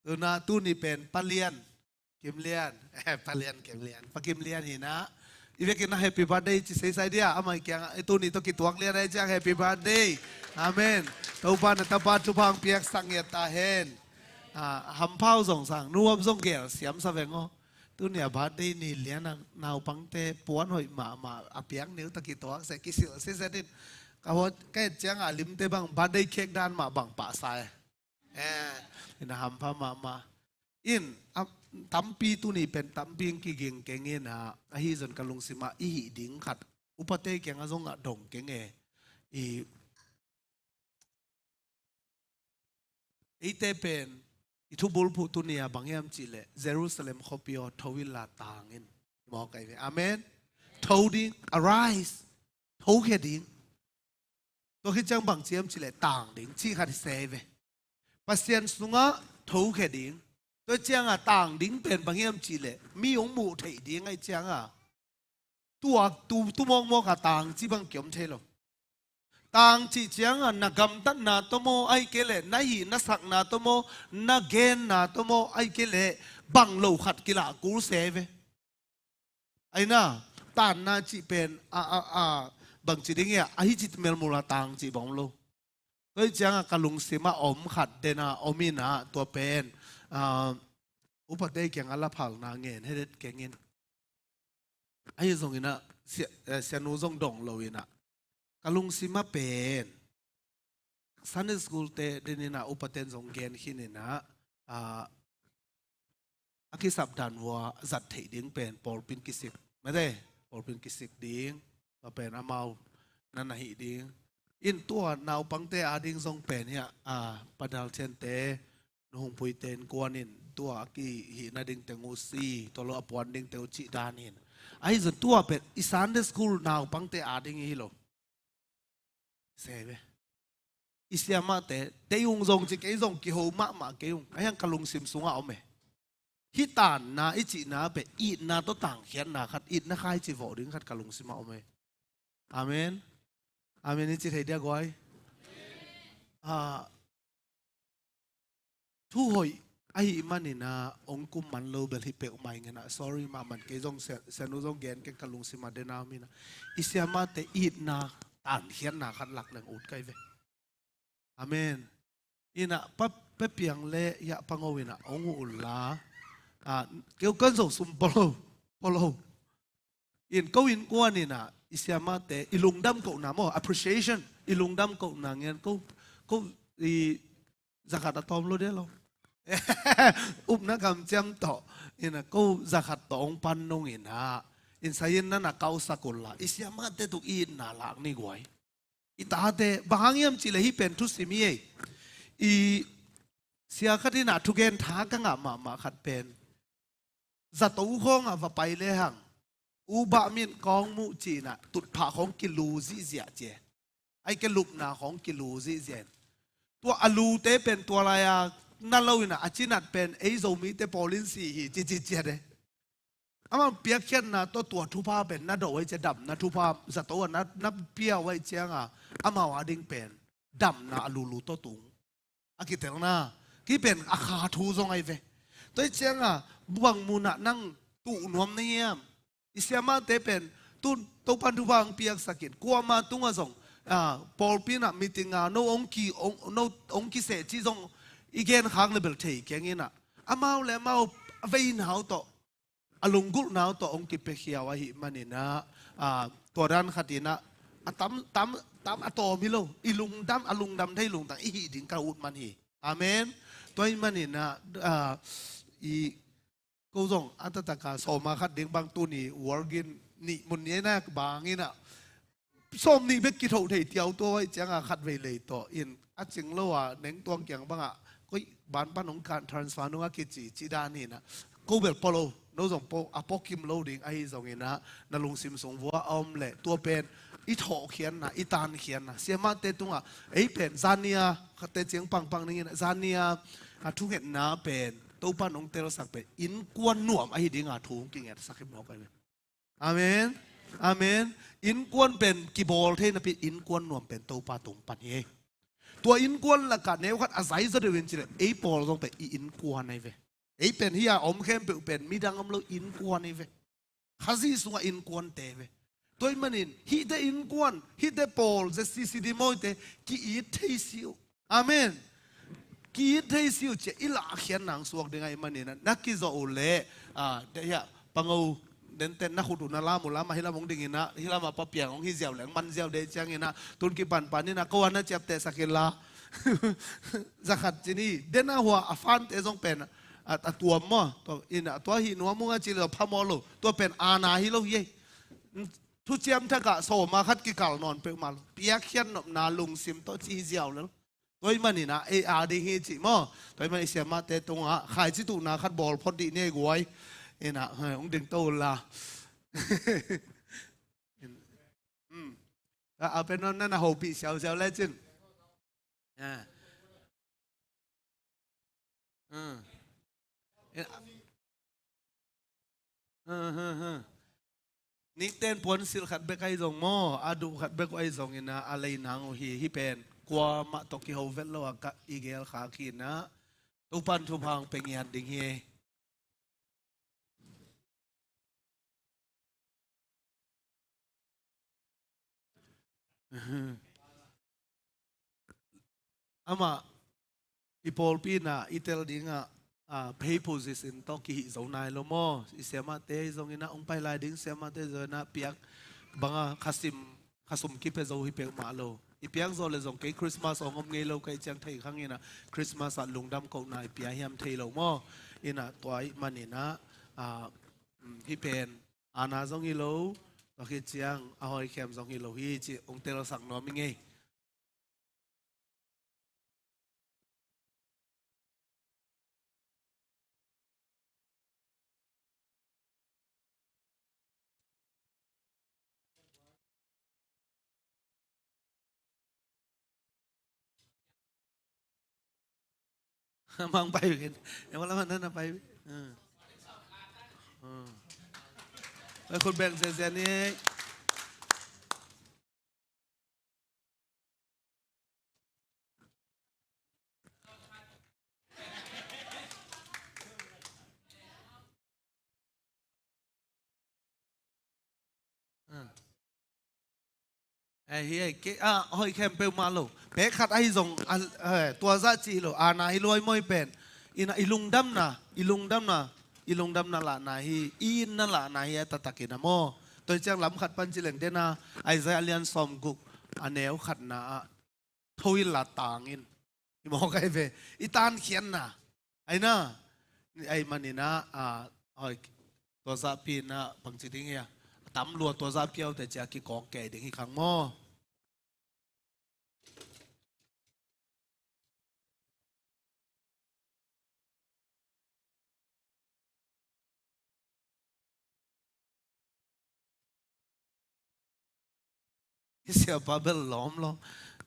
Tuna tuni pen Pa Lian. Kim Lian. Eh, Pa Lian, Kim Lian. Pa Kim Lian hi in ah. I vekin ah happy birthday ci seisai dia. Amah kiangah, eh, tuni tawh kituak lian ahi ciang happy birthday. Amen. Topa na tapa thupha hong piaksak ngiat ta hen. Ah, hampha uh zong sang, nu om zong gel siam sa veng aw. Tuni a birthday ni lian a naupangte puan hoih mahmah a piak ni uh tawh kituak se kisil siset in. Ka hot, ka et ciang a limte bang birthday cake dan mah bang pah sa e. Eh, in a hampha mahmah. In, a, tampi tuni pen tampi in kiging keng in ah, ahi zong ka lungsim ah i hih ding khat. Upate kiangah zong a dong keng e. I, eite pen, i thubulphuh tuni a bang hiam cih leh, Jerusalem khuapi aw, tho inla tang in. Mawk ahi ve. Amen. Tho ding, arise. Tho khia ding. Tua khit ciang bang ci hiam cih leh tang ding, cih khat hi se ve. Pasian sungah tho khia ding. Tua ciangah tang ding pen bang hiam cih leh mi hong muh theih ding ahi ciangah. Tua, tu, tu mawkmawk a tang cih bang kiom thei lo. Tang cih ciangah na gamtatna tawh maw, ahi kei leh na hih na sakna tawh maw, na genna tawh maw, ahi kei leh bang lo khat kilah kul se ve. Ahi na, tanna cih pen, a, a, a, bang ci ding hiam, ahi cih melmul a tang cih bang om lo. Tua hi ciangah ka lungsim ah om khat den a om in ah tua pen, ah, upate kiangah laphalna ngen hedet keng in. Ahi zong in ah, sia, eh, sianu zong dong lo in ah. Ka lungsim ah pen, Sunday school te den in ah upaten zong gen khin in ah, ah, a kisap dan uh a zat theih ding pen pawlpi in kisik. Mate, pawlpi in kisik ding. Tua pen amau na na hih ding. In tua naupangte a ding zong pen hiah, ah, Pa Dal Thiante, Nu Hung Puite innkuan in tua a kihihna ding teng uh si, tua lo a puan ding teng uh cih dan in. Ahi zong tua pen i Sunday school naupangte a ding hi lo. Se ve. I siamahte, tei ung zong ci kei zong kiho mahmah kei ung. Ahi hang ka lungsim sungah om e. Hih tanna i cihna pen itna tawh tangkhiatna khat, itna khai ci vawh ding khat ka lungsim ah om e. Amen. Amen i ci thei dia guai. Ah, thu hoih ahih manin ah hong kum man lo bel hi peuhmah ing in ah, sorry mahmah, kei zong sia, sianu zong gen keng ka lungsim ah den a om in ah. I siamahte itna tankhiatna khat lak leng ut kai ve. Amen. In ah pa, Pa Piang le Yah Pango in ah hong uh un la. Ah, keu kan zo sum polo, polo. In ko innkuan in ah i siamahte i lungdam kohna maw, appreciation, i lungdam kohna ngen ko, ko i zakhat a tawm lo dia lo. Upna kamciam tawh in ah ko zakhat tawh hong pan nung in ah, in sai in na na kausak un la, i siamahte tung itna lak ni guai. I tate, bang hang hiam cih leh hih pen thusim hi ei. I sia khat in ah thugen tha ka ngah mahmah khat pen, zato khawngah va pai lehang, u bah min kawng muh ci-in ah tutphah khawng kilu zihziah ci e. Ai ke lupna khawng kilu zihziah in. Tua a lute pen tua lai-a na lo in ah, a cinat pen ei Zomite pawl in si hi ci ci ciat e. Amah piakkhiatna tawh tua thupha pen na do uh ai cia, damna thupha zato a na, na pia uh ai cianga, amau a ding pen damna a lulu tawh tung. A kitelna, hih pen a kha thu zong ai ve. Tua hi cianga, bang munah nang tuh nuam na hiam? I siamahte pen tun Topan thupha hong piaksak in, kuama tungah zong, ah, pawlpi inah meeting a no hong ki, hong, no hong kiseh cih zong i genkhak le bel thei keng inah, amau le amau a veinau tawh, a lunggulhnau tawh hong kipiakhia uh ahih maninah, a, tua dan khatinah, a tam, tam, tam a tawm hi lo, i lungdam, a lungdam thei lungtang i hih ding ka ut man hi. Amen. Tua ahih maninah, a, i ko zong a taktaka sawma khat ding bang tuni worgin nih mun ni na banginah sawm nih bek kithoh thei tiau tua ih cianga khat vei lei tawh in a cing lo a neng tuang kiang bangah koi ban pan hong kan transfer nungah kici ci dan hinah ko bel pua lo, no zong pua a pua kim lo ding ahi zonginah na lungsim sung vua a om leh tua pen i thawhkhiatna, i tankhiatna, siamahte tungah ei pen zania khatte ciang pangpang ninginah zania a thungetna pen Topa nong telsak pen innkuan nuam ahi dinga thu hong kingetsak hi mawk ahi. Amen. Amen. Innkuan pen kibawl thei napi innkuan nuam pen Topa tung pan hi. Tua innkuan lakah neukhat a zai zaw deuh in cileh ei pawl zong pen i innkuan ahi ve. Ei pen hi a om khempeuh pen midang om lo innkuan ahi ve. Khazih sungah innkuante ve. Tua ahih manin hihte innkuan, hihte pawl, Z C C D mawite ki-it thei si uh. Amen. Ki-it thei si uh ciah i lahkhiat nang suak ding ahih maninah na kizawh uh leh, a, hiah pango denten na khut uh na lam uh lamah hih lam hong dinginah hih lamah papiang hong hi ziau leng man ziau deh cianginah tun kipanpaninah ko a na ciaptehsak inla zakhat cin hi. Dena hua a fante zong pen a, a tuam maw? Tua, inah tua hih nuam uh a ci lo phamawh lo. Tua pen aana hi lo hi ei. Thuciam thakah sawma khat kikal nawn peuhmah lo. Piakkhiat nopna lungsim tawh ci hi ziau lel. Tua ahih maninah ei a ding hi cih maw? Tua ahih manin i siamahte tungah khaici tuhna khat bawl phot dih ni ei guai. Inah hong ding to unla. A, a pen na na hopih siausiau lecin. Nikten puansilh khat bek ahi zong maw, a duh khat bek uh ahi zonginah a lei nang uh hi. Hih pen kuamah tawh kiho vet lo a ka i gelkhak hinah Topan thupha hong pia ngiat ding hi. Amah i pawlpi inah i tel dingah, a, phei position tawh kihih zo nai lo maw? I siamahte hi zonginah hong pai lai ding siamahte zonginah piak banga khasim, khasum kipia zo hi peuhmah lo. I piak zawh le zong kei Christmas hong om ngei lo ka hih ciang thei khanginah Christmas ah lungdam kohna i pia hiam thei lo maw? Inah tua ahih maninah, a, hih pen aana zong hi lo, tua khit ciang a hoikhem zong hi lo hi cih hong telsak nuam i ngei. Mang pai kin. Em, wala man na pai. Hmm. Hmm. Pai khut beng sia sia ni. Ei, hi ei, kei a hoih khempeuh mah lo. Pek khat ahi zong, a, eh, tua zah cih hi lo, aana hi luai mawi pen. Ina i lungdamna, i lungdamna, i lungdamna lahna hi, i itna lahna hi a taktakin a maw. Tua hi ciang lam khat pan ci leng dena, Isaiah a lian sawmguk, a neu khatna ah, tho inla tang in. I mawk ahi ve. I tankhiatna. Aina. Ahi maninah, a, hoi, tua zahpi inah bangci ding hia. A tam lua tua zahpi aute cia kikawk kei ding hi khang maw. Hi siapa bel lawm lawm.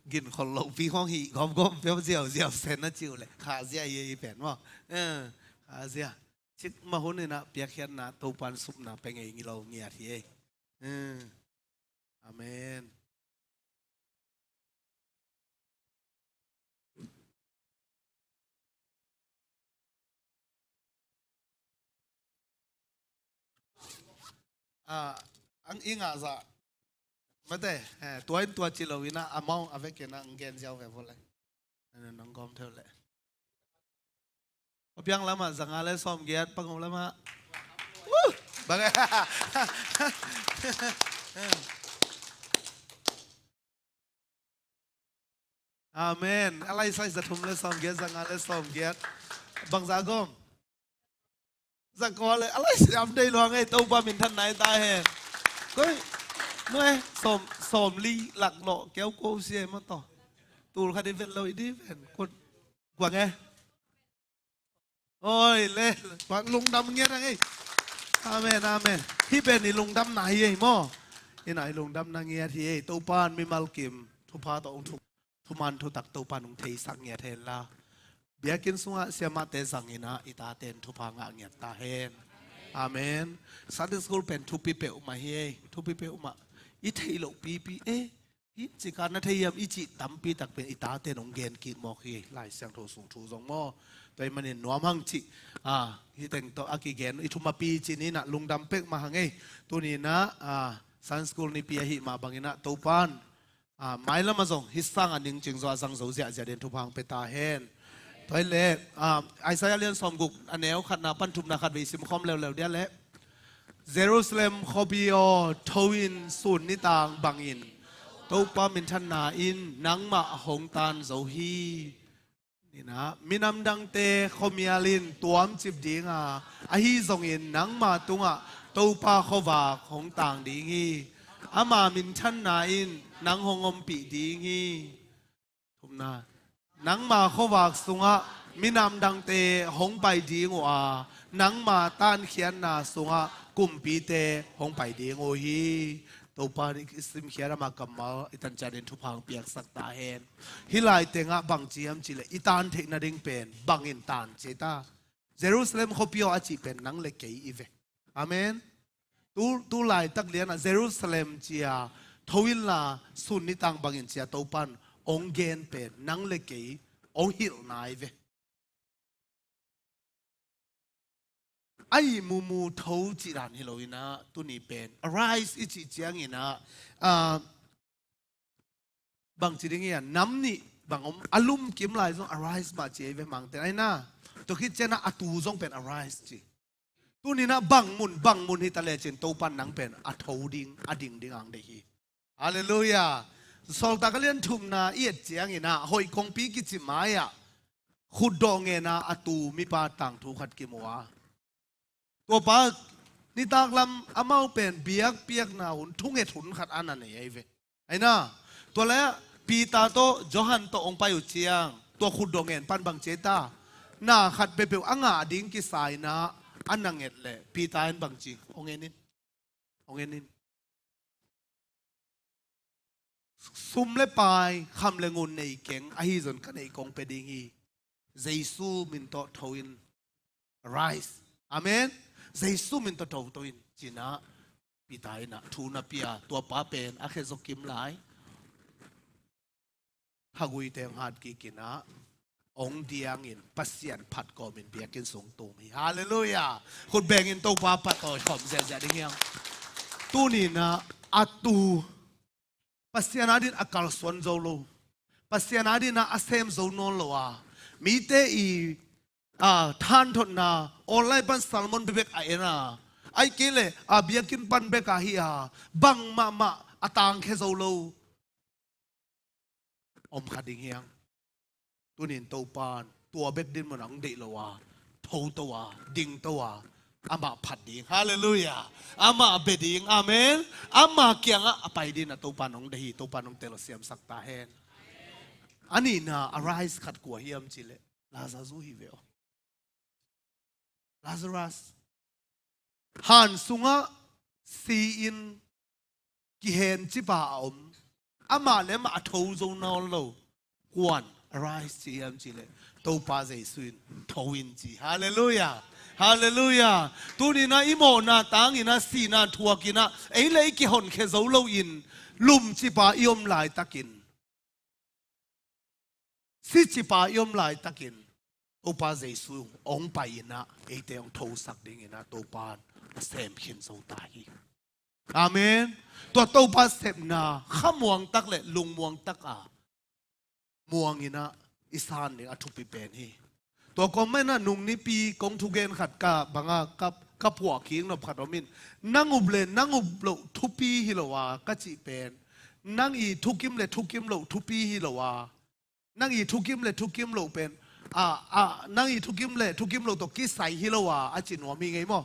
Ginkhol lopi khawng hih gawmgawm peuh ziauziau pen na cih uh leh. Khazia hi hi pen maw. Eh, khazia. Cikmah hun inah piakkhiatna Topan supna pia ngei lo ngiat hi ei. Eh. Amen. Ah, ang i ngah zah. Mate, eh, tua in tua ci lo inah amount a vekin ah ang gen ziau ve vo le. Nang gawm theu le. Piang lamah zanga le sawmgiat, pangom lamah. Woo! Bang. Amen. A lai sai za thum le sawmgiat, za nga le sawmgiat. Bang za gom? Za kua le, a lai sai am dei luang ei, Topa minthanna i ta hen. Koi, nuai, sawm, sawmli lak lo, keu ko sia ma to. Tul khat i vet lo i di ven. Kut, guang e. Oi, le, bang lungdam ngiat ang ei. Amen, amen. Hih pen i lungdamna hi ei maw. Hih na i lungdamna ngiat hi ei. Topan mimal kim thupha tawh hong thu, thuman thutak Topan hong theisak ngiat hen la. Biakinn sungah siamahte zangin ah i taten thupha ngah ngiat ta hen. Amen. Sunday school pen thupi peuhmah hi ei. Thupi peuhmah. I theih loh pipi ei. Hih cika na thei hiam i cih tampi tak pen i tate nong gen kik mawk hi, Lai Siangtho sung thu zong maw. Tua ahih manin nuam hang cih, ah, hih teng tawh a kigen i thumapi cih ni-in ah lungdam pek mah hang ei. Tuni-in ah, ah, Sunday school nipi ahih mah bangin ah Topan, ah, mailam ah zong hih sangah ningcing zaw a zang zo ziahziah dingin thupha hong pia ta hen. Tua hi leh, ah, Isaiah lian sawmguk a neu khatna pan thumna khat vei sim khawm leuleu dia leh. Jerusalem khuapi aw, tho in, sun nitang bangin Topa minthanna in nangmah hong tan zo hi. Ni-in ah, minam dangte khuamial in tuamcip ding a, ahi zongin nangma tungah Topa khuavak hong tang ding hi. Ama minthanna in nang hong ompih ding hi. Thumna, nangma khuavak sungah minam dangte hong pai ding uh a, nangma tankhiatna sungah kumpite hong pai ding uh hi. Topa in i simkhiat ama kammal i tan ciat in thupha hong piaksak ta hen. Hih lai tengah bang ci hiam cih leh i tan theih nading pen bangin tan ci ta. Jerusalem khuapi aw a cih pen nang le kei i ve. Amen. Tu, tu laitak lianah Jerusalem ci-a, tho inla sun nitang bangin ci-a Topan hong gen pen nang le kei hong hilhna hi ve. A ihmu mu tho cih dan hi lo-in ah tuni pen arise i cih ciangin ah, ah, bang ci ding hiam, nam nih bang om, a lumkim lai zong arise mah ci hi ve, Mangte in ah. Tua khit ciangin ah a tu zong pen arise ci. Tuni-in ah bang mun, bang mun hi ta lecin Topan nang pen a tho ding, a ding ding hong deih hi. Halleluiah. Sawltak a lian thumna i et ciangin ah hoih kongpi kici mai-ah khutdawh ngen a a tu mipa tangthu khat kimu a. Tuapa nitak lam amau pen biakpiakna hun, thunget hun khat a na nei ahi ve. Ahi na, tua leh Peter tawh Johan tawh hong pai uh ciang, tua khutdawh ngen pan bang ci ta? Na khat peuhpeuh a ngah ding kisa-in ah a na nget leh Peter in bang ci? Hong en in. Hong en in. Sum le pai, kham le ngun nei keng, ahi zong ka neih kong pia ding hi. Jesu min tawh tho in. Arise. Amen. Jesu min tawh tho, tho in, ci-in ah Peter in ah thu na pia, tuapa pen a khe zaw kim lai. Thagui teng hat kik in ah hong diangin Pasian phat kawmin biakinn sung tum hi. Halleluiah. Khut bengin Topa pahtawi khawm ziahziah ding hi hang. Tuni-in ah a tu Pasian adingin a kalsuan zo lo, Pasian adingin ah a sem zo nawn lo a, mite i, a, thanthotna online pan sermon bekbek a en a, ahih kei leh a biakinn pan bek ahi a, bang mahmah a tangkhia zo lo om kha ding hi hang. Tuni-in Topan tua bek dinmun ah hong deih lo a, tho to a, ding to a, amah phat ding. Halleluiah. Amah bia ding. Amen. Amah kiangah a pai dingin ah Topan hong deih hi. Topan hong tel uh siamsak ta hen. A nihna arise khat kua hiam cih leh Lazarus hi ve aw. Lazarus. Han sungah si-in kihencip a a om. Amah le amah a tho zo nawn lo. Kuan arise ci hiam cih leh Topa Jesu in tho in ci. Halleluiah. Halleluiah. Tuni-in ah i mawhna tangin ah sihna thuakin ah ei le ei kihonkhia zo loin lumcip a i om laitakin, sicip a i om laitakin Topa Jesu hong pai-in ah eite hong thosak dingin ah Topan a sem khin zo ta hi. Amen. Tua Topa sepna khamuang tak le lungmuang tak a muang in ah i san ding a thupi pen hi. Tua kawm mah inah nung nipi kong thugen khat ka banga ka, ka phuah kik nop khat om in, nang up le nang up loh thupi hi lo a ka cih pen, nang i thukim le thukim loh thupi hi lo a, nang i thukim le thukim loh pen, a, a, nang i thukim le thukim loh tawh kisai hi lo a, a ci nuam hi ngei maw?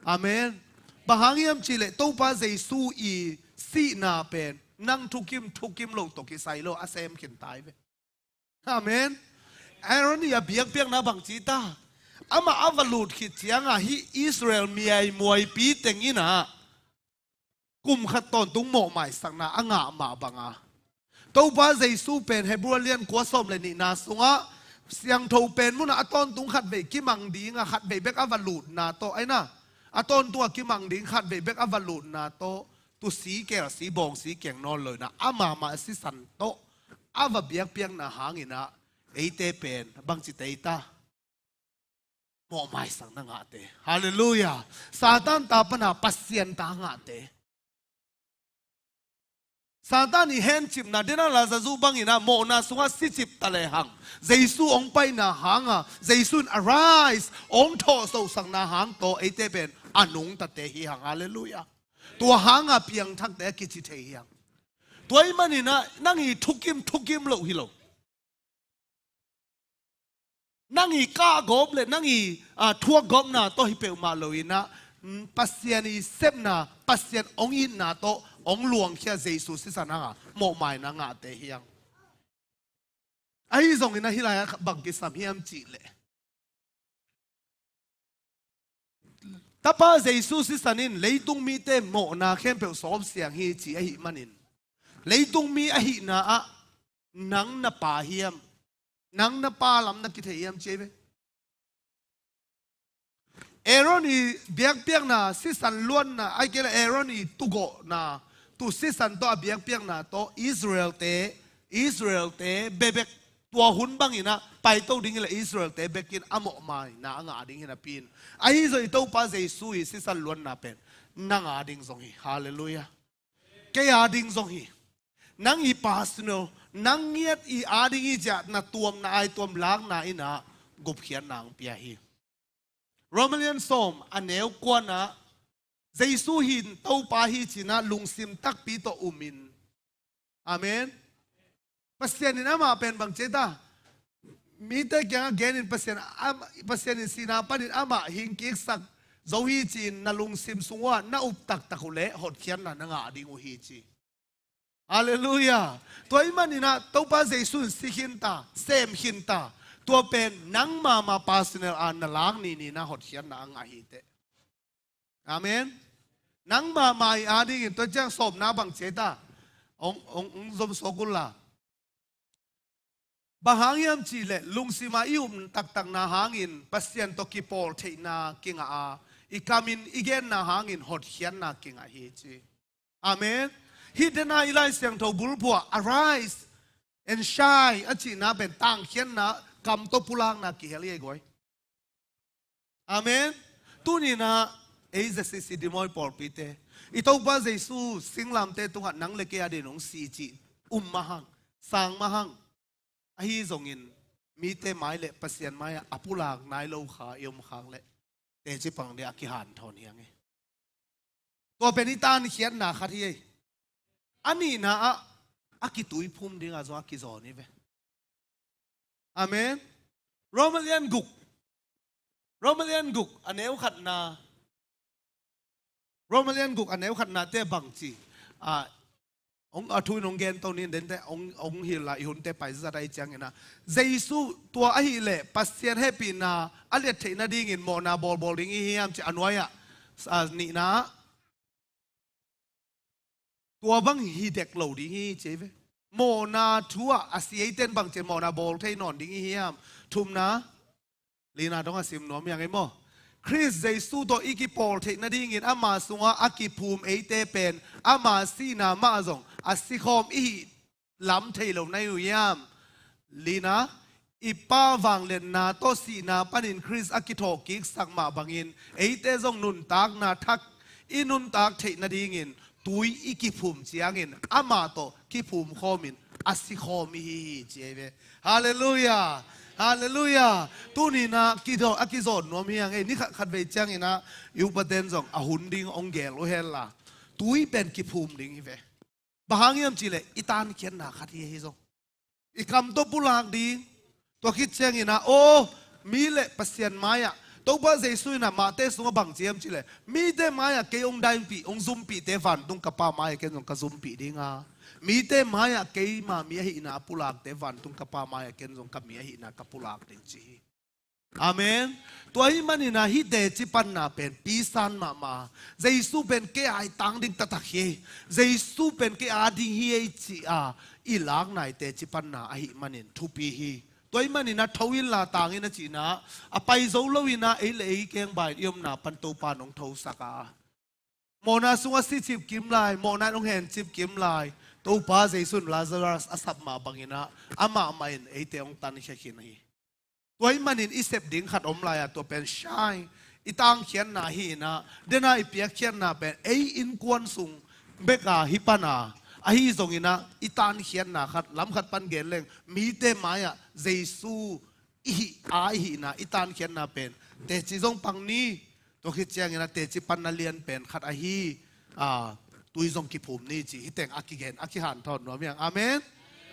Amen. Bang hang hiam cihleh Topa Jesu i sihna pen nang thukim thukim loh tawh kisai lo a sem khin tai ve. Amen. Aaron i a biakpiakna bang ci ta? Amah a va lut khit cianga hih Israel miaimuaipi teng inah kum khat tawntung mawhmaisakna a ngah mah banga Topa Jesu pen Hebrew lian kua sawm le nihna sungah siangtho pen munah a tawntung khatvei kimang dinga khatvei bek a va lutna tawh aina, a tawntunga kimang ding khatvei bek a va lutna tawh tusi kelsi bawngsi keng nawn lo inah amah mah sisan tawh a va biakpiakna hanginah eite pen bangci tei ta? Mawhmaisakna ngahte. Halleluiah. Satan ta pana Pasian ta ngahte. Satan i hencipna dena lazazu banginah mawhna sungah sicip ta lehang Jesu hong paina hanga Jesu in arise hong thawhsohsakna hang tawh eite pen a nungtate hi hang. Halleluiah. Tua hanga piangthakte a kici thei hi hang. Tua i maninah nang i thukim thukim loh hi lo. Nang i kahgawp le nang i, a, thuakgawpna tawh hi peuhmah loinah, mm, Pasian i sepna, Pasian hong itna tawh hong luangkhia Jesu sisan hanga mawhmaina ngahte hi hang. Ahi zongin ahi lai-ah bang kisam hiam cihleh Tapa Jesu sisan in leitung mite mawhna khempeuh sawpsiang hi ci ahih manin, leitung mi ahihna ah nang na pa hiam, nang na pa lam na kithei hiam ci ei ve. Aaron i biakpiakna sisan luanna ai kei le Aaron i tugawhna tu sisan tawh a biakpiakna tawh Israel-te, Israel-te bebek tua hun banginah paito ding hi le Israel-te bekin a mawhmaina a ngah ding hi napi in ahi zong i Topa Jesu i sisan luanna pen nang a ding zong hi. Halleluiah. Kei a ding zong hi. Nang i personal, nang ngiat i a ding hi ciah na tuam na ai tuam lakna inah gupkhiatna ang pia hi. Romalian sawm a neu kuanah Jesu hin Topa hi cinah lungsim takpi tawh umin. Amen. Pasian in amah pen bang ci ei ta? Mite kiangah genin Pasian, am-, Pasian in sihna panin amah hingkiksak zo hi ci-in na lungsim sungah na up taktak uh leh hotkhiatna na ngah ding uh hi ci. Halleluiah. Tua i maninah Topa Jesu in si khinta, sem khinta. Tua pen nang mama personal a na lak nininah hotkhiatna a ngah hi teh. Amen. Nang mama i a dingin tua ciang sawmna bang ci ei ta? Ong, ong, ong zom suak unla. Bang hang hiam cihleh lungsima i um taktakna hangin Pasian tawh kipawl theihna kingah a, i kamin i genna hangin hotkhiatna kingah hi ci. Amen. Hih dena i Lai Siangtho bulphuah arise and shine a cihna pen tangkhiatna kam tawh pulakna kihel hi ei guai. Amen. Tuninah ei Z C C Dimoy pawlpite i Topa Jesu singlamte tungah nang le kei a din hong si cih um mahang, sang mahang. Ahi zongin mite mai le Pasian mai-ah a pulak nai lo kha i om khak leh teci pang dia a kihanthawn hi hang hi. Tua pen i tankhiatna khat hi ei. A nihna ah a kituiphum dingah zong a kizawn hi ve. Amen. Romalian guk. Romalian guk a neu khatna. Romalian guk a neu khatnate bang ci. A, ong a thu in ong gen to nin dente ong, ong hil la i hunte paizat a i cianginah Jesu tua ahileh Pasian hehpihna a liat theih nadingin mawhna bawlbawl ding i hiam ci a nuai-ah, a, nihna ah tua bang hi dek lo ding hi ci ei ve. Mawhna thu-ah a si eiten bang ci mawhna bawl thei nawn ding i hiam? Thumna, lina dong a sim nuam hi hang ei maw? Khrist Jesu tawh i kipawl theih nadingin ama sungah a kiphum eite pen ama sihna mah zong a sikhawm i hih lam thei lo na hi uh hiam? Lina, i Pa vangliatna tawh sihna panin Khrist a kithawhkiksak mah bangin eite zong nuntakna thak i nuntak theih nadingin tui i kiphum ciangin amah tawh kiphum khawmin a sikhawm i hi hi ci ei ve. Halleluiah. Halleluiah. Tuni-in ah kizawh, a kizawh nuam hi hang ei. Ni khat, khat vei ciangin ah i upaten zong a hun ding hong gel uh hen la, tui pen kiphum ding hi ve. Bang hang hiam cih leh i tankhiatna khat hi, ahi zong i kam tawh pulak ding. Tua khit ciangin ah, aw, mi le Pasian mai-ah, Topa Jesu in ah Mate sungah bang ci hiam cih leh, mite mai-ah kei hong daipih, hong zumpihte vantung ka Pa mai-ah ken zong ka zumpih ding a, mite mai-ah keima mi ahihna a pulakte vantung ka Pa mai-ah ken zong ka mi ahihna ka pulak ding ci hi. Amen. Tua ahih manin ah hih teci panna pen pisan mahmah. Jesu pen kei a i tang ding taktak hi ei. Jesu pen kei a ding hi ei ci-a i lakna i teci panna ahih manin thupi hi. Tua ahih manin ah tho inla tang in a cihna, a pai zo lo in ah ei le ei kengba in i omna pan Topa in hong thosak a, mawhna sungah si cip kim lai, mawhna in hong hen cip kim lai, Topa Jesu in Lazarus a sap mah bangin ah amah mah in eite hong tankhia khin hi. Tua ahih manin i sep ding khat om lai-a, tua pen shine, i tankhiatna hi in ah, den a i piakkhiatna pen ei innkuan sung bek a hi pan a, ahi zongin ah i tankhiatna khat, lam khat pan gen leng, mite mai-ah Jesu i hih a, i hihna, i tankhiatna pen teci zong pang ni. Tua khit ciangin ah teci panna lian pen khat ahi, a, tui zong kiphum ni ci, hih teng a kigen, a kihanthawn nuam hi hang. Amen.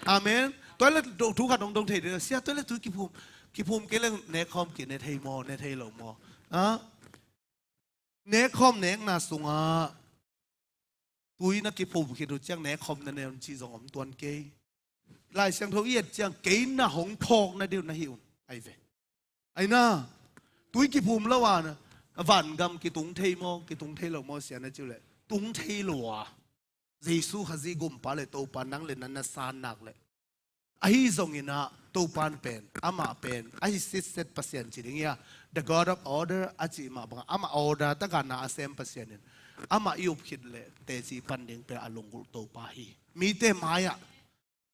Amen. Tua leh thu khat hong dong thei ding, sia, tua leh tui kiphum, kiphum kei leng nekkhawm kine thei maw, ne thei lo maw? A, nekkhawm nekna sungah tui na kiphum khit uh ciang nekkhawm na nei un cih zong om tuan kei. Lai Siangtho i et ciang, kei na hong phawk na ding uh na hi un, ahi ve. Ahi na, tui kiphum lo a, na vangam kitung thei maw, kitung thei lo maw, sia, na ci uh leh, tung thei lo a, Jesu Khazih Gumpa le Topa nang le na na san nak leh, ahi zongin ah Topa in pen, amah pen ahi sitset Pasian ci ding hi a, the God of order a cih mah bangah, amah order tak a na a sem Pasian in amah i up khit leh teci pan ding pen a lunggulh Topa hi. Mite mai-ah,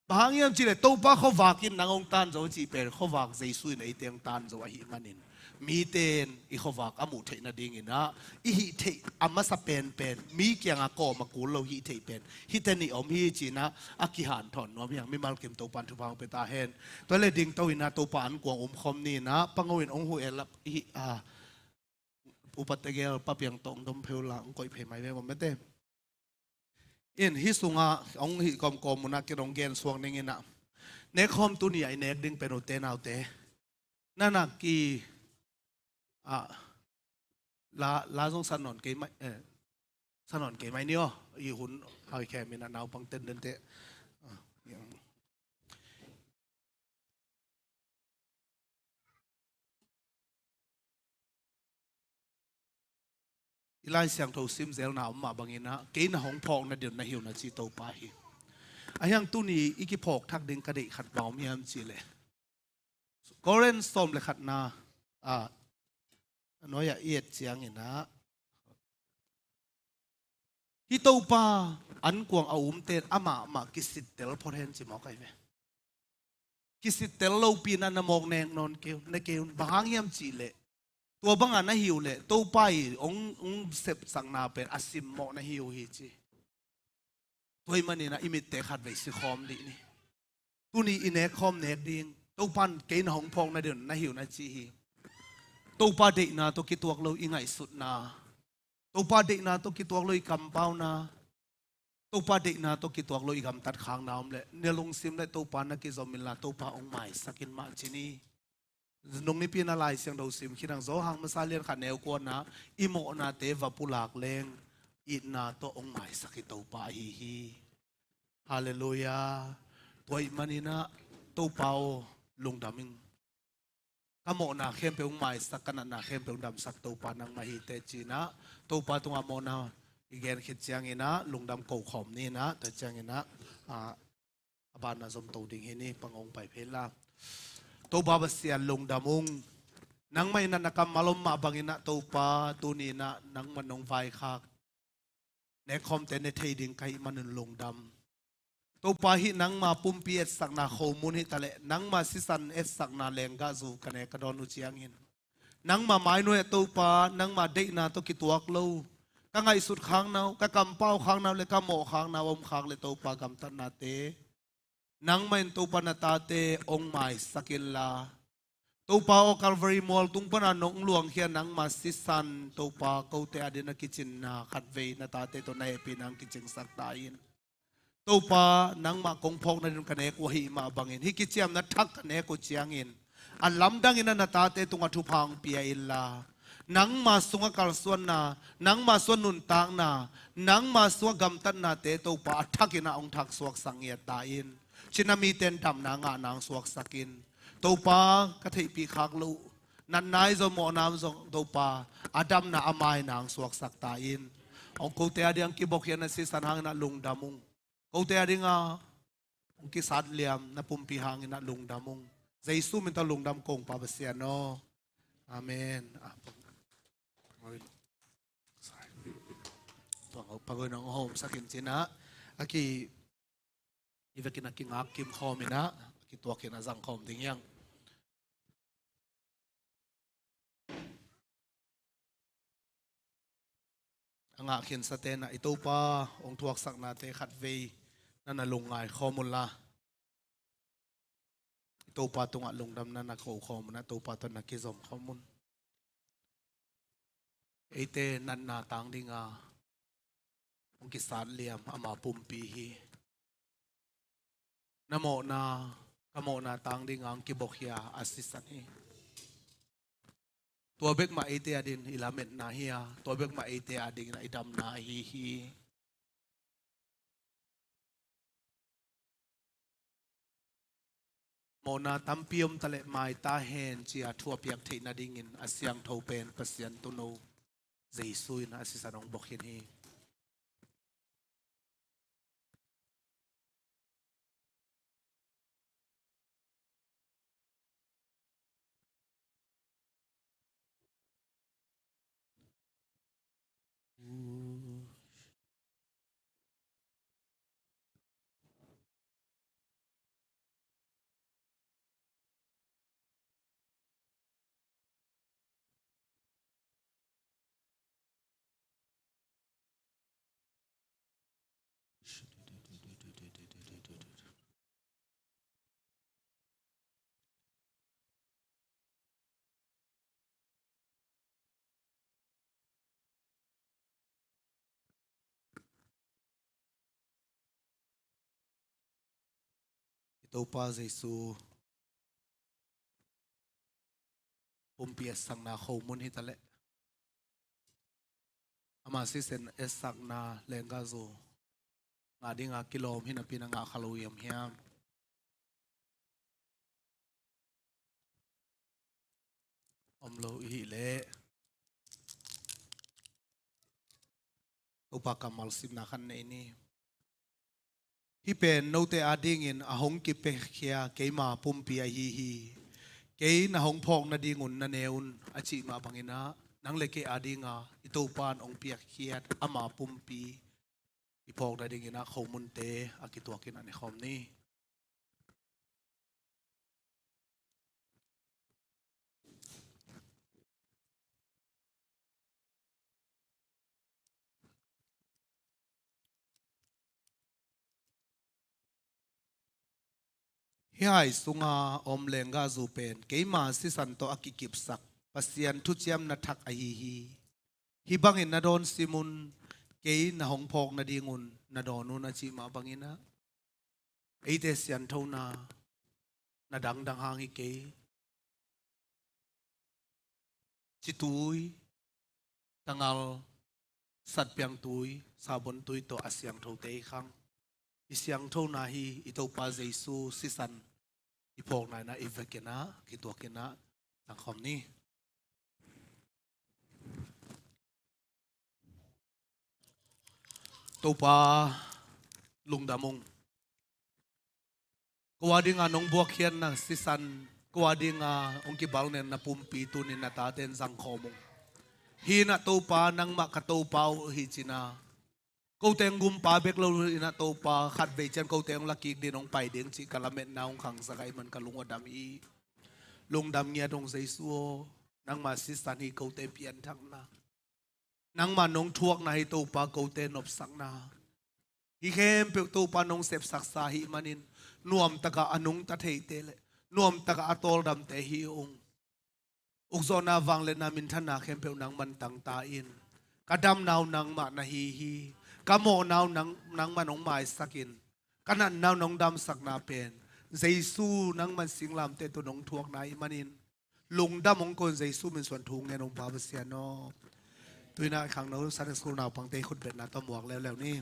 bang hang hiam cih leh Topa khuavak in nang hong tan zo a cih pen khuavak Jesu in eite hong tan zo ahih manin, mite in i khuavak a muh theih nadingin ah i hih theih a masa penpen, mi kiangah kawm a kul lo hih theih pen hihte nih om hi ci-in ah a kihanthawn nuam hi hang. Mimal kim Topa in thupha hong pia ta hen. Tua leh dingto in ah Topa ankuang um khawm ni in ah, pango in hong huh e la, i, a, upa tegel Pa Piang tawh hong dom phei uh la, hong koih phei mai ve maw, mate. In hih sungah hong hih kawmkawm un ah kei hong gen suak ning in ah, nekkhawm tuni a i nek ding pen, ute naute, na nak ki, a, la, la zong sa nawn kei mai, eh, sa nawn kei mai ni aw. I hun hoi khem in ah naupang tenden te, a, i Lai Siangtho sim zelna om mah bangin ah, kei na hong phawk na ding uh na hi un, a ci Topa hi. Ahi hang tuni i kiphawk thak ding ka deih khat bang om hiam cih leh, Korin sawm le khatna, a, a nuai-ah i et ciangin ah, hih Topa ankuang a umte in amah mah kisittel phot hen ci mawk ahi ve. Kisittel lopi in ah na mawk nek nawn kei un, ne kei un. Bang hang hiam cih leh, tua bang a na hi uh leh Topa i hong, hong sepsakna pen a simmawh na hi uh hi ci. Tua ahih manin ah i mitte khatvei sikhawm dih ni. Tuni i nekkhawm nek ding, Topa in kei na hong phawk na ding un na hi un, a ci hi. Topa deihna tawh kituak lo i ngaihsutna, Topa deihna tawh kituak lo i kampauna, Topa deihna tawh kituak lo i gamtat khakna om leh, na lungsim leh Topa na kizom inla, Topa hong maisak in mah ci ni. Nung nipi in ah Lai Siangtho sim khit hang, Johan masa lian khat neu kuana, i mawhnate va pulak leng itna tawh hong maisak hi Topa ahi hi. Halleluiah. Tua ahih manin ah, Topa aw, lungdam ing. Ka mawhna khempeuh hong maisak, ka natna khempeuh hong damsak Topa nangmah hi teh ci-in ah, Topa tungah mawhna i gen khit ciangin ah, lungdam ko khawm ni in ah, tua ciangin ah, a, a banah zom to ding hi ni, pang hong pai phei la. Topa Pasian lungdam ung. Nangmah in ah na kammal om mah bangin ah Topa, tuni in ah nangmah nong vaikhak nekkhawmte ne thei ding ka hih manin lungdam. Topa, hih nangma pumpi etsakna khomun hi taleh, nangma sisan etsakna lenggahzu ka ne ka dawn uh ciangin, nangma mainuai ah Topa, nangma deihna tawh kituak lo, ka ngaihsut khakna uh, ka kampau khakna uh le ka mawh khakna uh a om khak leh Topa, gamtatnate Nangmah in Topa na tate hong maisak inla, Topa aw, Calvary mual tung pana nong luangkhia nangma sisan, Topa kote adingin a kicinna khatvei na tate tawh na hehpihna hong kicingsak ta in. Topa, nangmah kong phawk nading ka nek uh ahih mah bangin, hih kiciamna thak ka nek uh ciangin, a lamdangin a na tate tungah thupha hong pia inla, nangma sungah kalsuanna, nangma sungah nuntakna, nangma sungah gamtatnate Topa a thakin ah hong thaksuaksak ngiat ta in. Cina mite in damna ngahna hong suaksak in. Topa, ka theihpih khak loh, natna ahi zong mawhna ahi zong Topa, a damna a maina hong suaksak ta in. Hong kote adingin a kibokkhiat na sisan hangin ah lungdam ung. Kote adingin a hong kisat liam na pumpi hangin ah lungdam ung. Jesu min tawh lungdam kong Pa Pasian aw. Amen. Ah, pang-, pangawin. Sorry. Pangawin hong hawmsak in cina. A ki, i vekin a kingak kim khawm in ah, a kituak in a zang khawm ding hi hang. A ngah khinsate in ah i Topa hong thuaksaknate khatvei na na lungngai khawm unla, i Topa tungah lungdamna na ko khawm un ah, Topa tawh na kizom khawm un. Eite natna tang dinga hong kisat liam ama pumpi hi. Na mawhna, ka mawhna tang dinga hong kibokhia a sisan hi. Tua bek mah eite adingin i lametna hi a, tua bek mah eite adingin i damna ahi hi. Mawhna tampi om taleh mai ta hen ci-a thu a piak theih nadingin a siangtho pen Pasian Tuuno Jesu in a sisan hong bok khin hi. I Topa Jesu pumpi etsakna khomun hi taleh, ama sisan etsakna lenggahzu ngah dinga kilawm hi napi-in a ngah kha lo hiam hiam? Om lo i hih leh Topa kammal simna khat nei ni. Hih pen note adingin a hong kipiakhia keima pumpi ahi hi. Kei na hong phawk nadingun na ne un a cih mah bangin ah, nang le kei adinga i Topa in hong piakkhiat ama pumpi i phawk nadingin ah khomunte a kituakin a ne khawm ni. Hih hai sunga om lenggahzu pen keima sisan tawh a kikipsak Pasian thuciamna thak ahi hi. Hih bangin na dawn sim un, kei na hong phawk nadingun na dawn un a cih mah bangin ah, eite sianthona na dangdang hang hi kei. Citui, tangal, satpiangtui, sabontui tawh a siangthote hi khang. I siangthona hi i Topa Jesu sisan i phawkna in ah i vekin ah kituakin ah tangkhawm ni. Topa lungdam ung. Ko a dinga nong buakkhiatna sisan, ko a dinga hong kibalnenna pumpi tuni-in na taten zangkhawm ung. Hih in ah Topa, nangmah ka Topa uh hi cina, kote hong gumpa bek lo in ah Topa, khatvei ciang kote hong lakik ding, hong pai ding cih ka lametna hong khangsak ahih man ka lung uh a dam hi. Lungdam ngiat ung Jesu aw. Nangma sisan hi kote pianthakna. Nangma nong thuakna hi Topa kote nopsakna. Hih khempeuh Topa nong sepsaksa ahih manin nuamtakah a nungta theite le nuamtakah a tawldamte hi ung. Ukzawhna, vangliatna, minthanna khempeuh nangman tangta in. Ka damna uh nangmah na hi hi. Ka mawhna uh nang, nangman hong maisak in. Ka natna uh nong damsakna pen Jesu nangman singlamteh tawh nong thuakna ahih manin lungdam hong ko in, Jesu min suang thu ngen ung, Pa Pasian aw. Tu-in ah khangno Sunday School naupangte khutbetna tawh muak leuleu ni.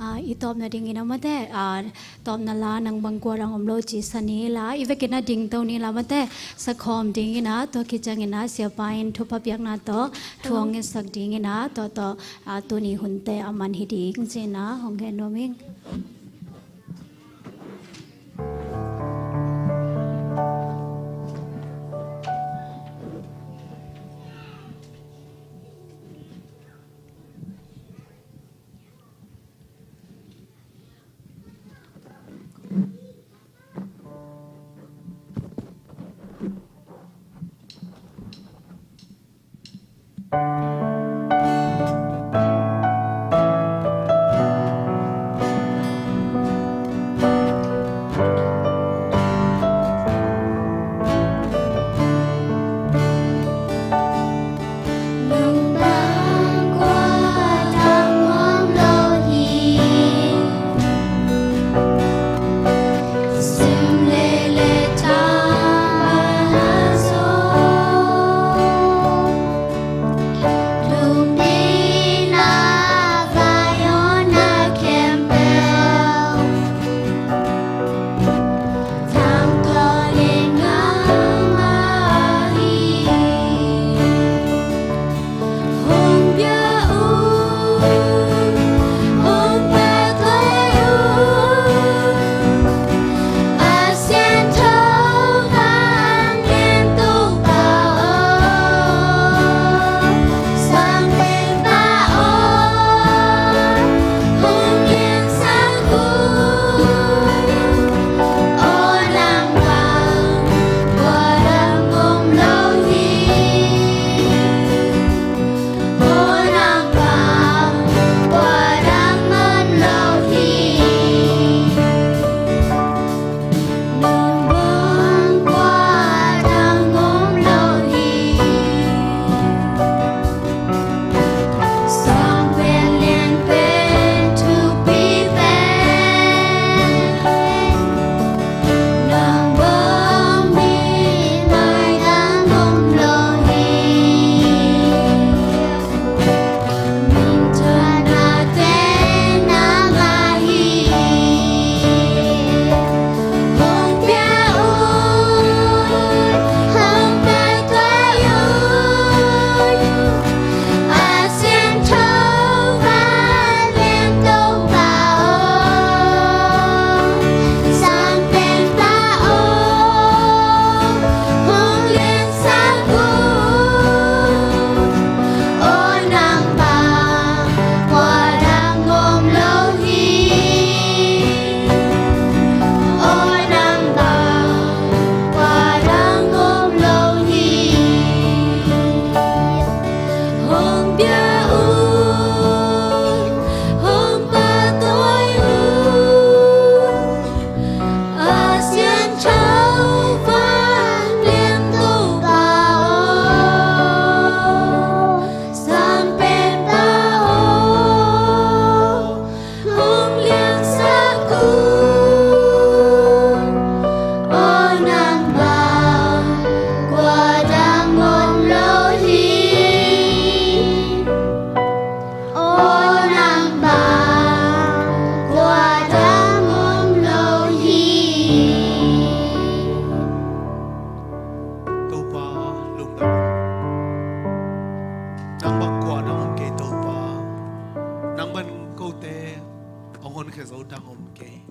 Ah, i tawpna dingin ah mate, ah, tawpna la nang bang kua dang om lo ci sa ni la, i vekin ah dingto ni la mate, sakhawm dingin ah, tua khit ciangin ah siapa in thupha piakna tawh thu hong ngetsak dingin ah, tua tawh, ah, tuni hunte a man hi ding ci-in ah hong gen nuam ing. Topa, lungdam. Nang bang kua dang om kei, Topa. Nang bangin kote hong honkhia zo dang om kei.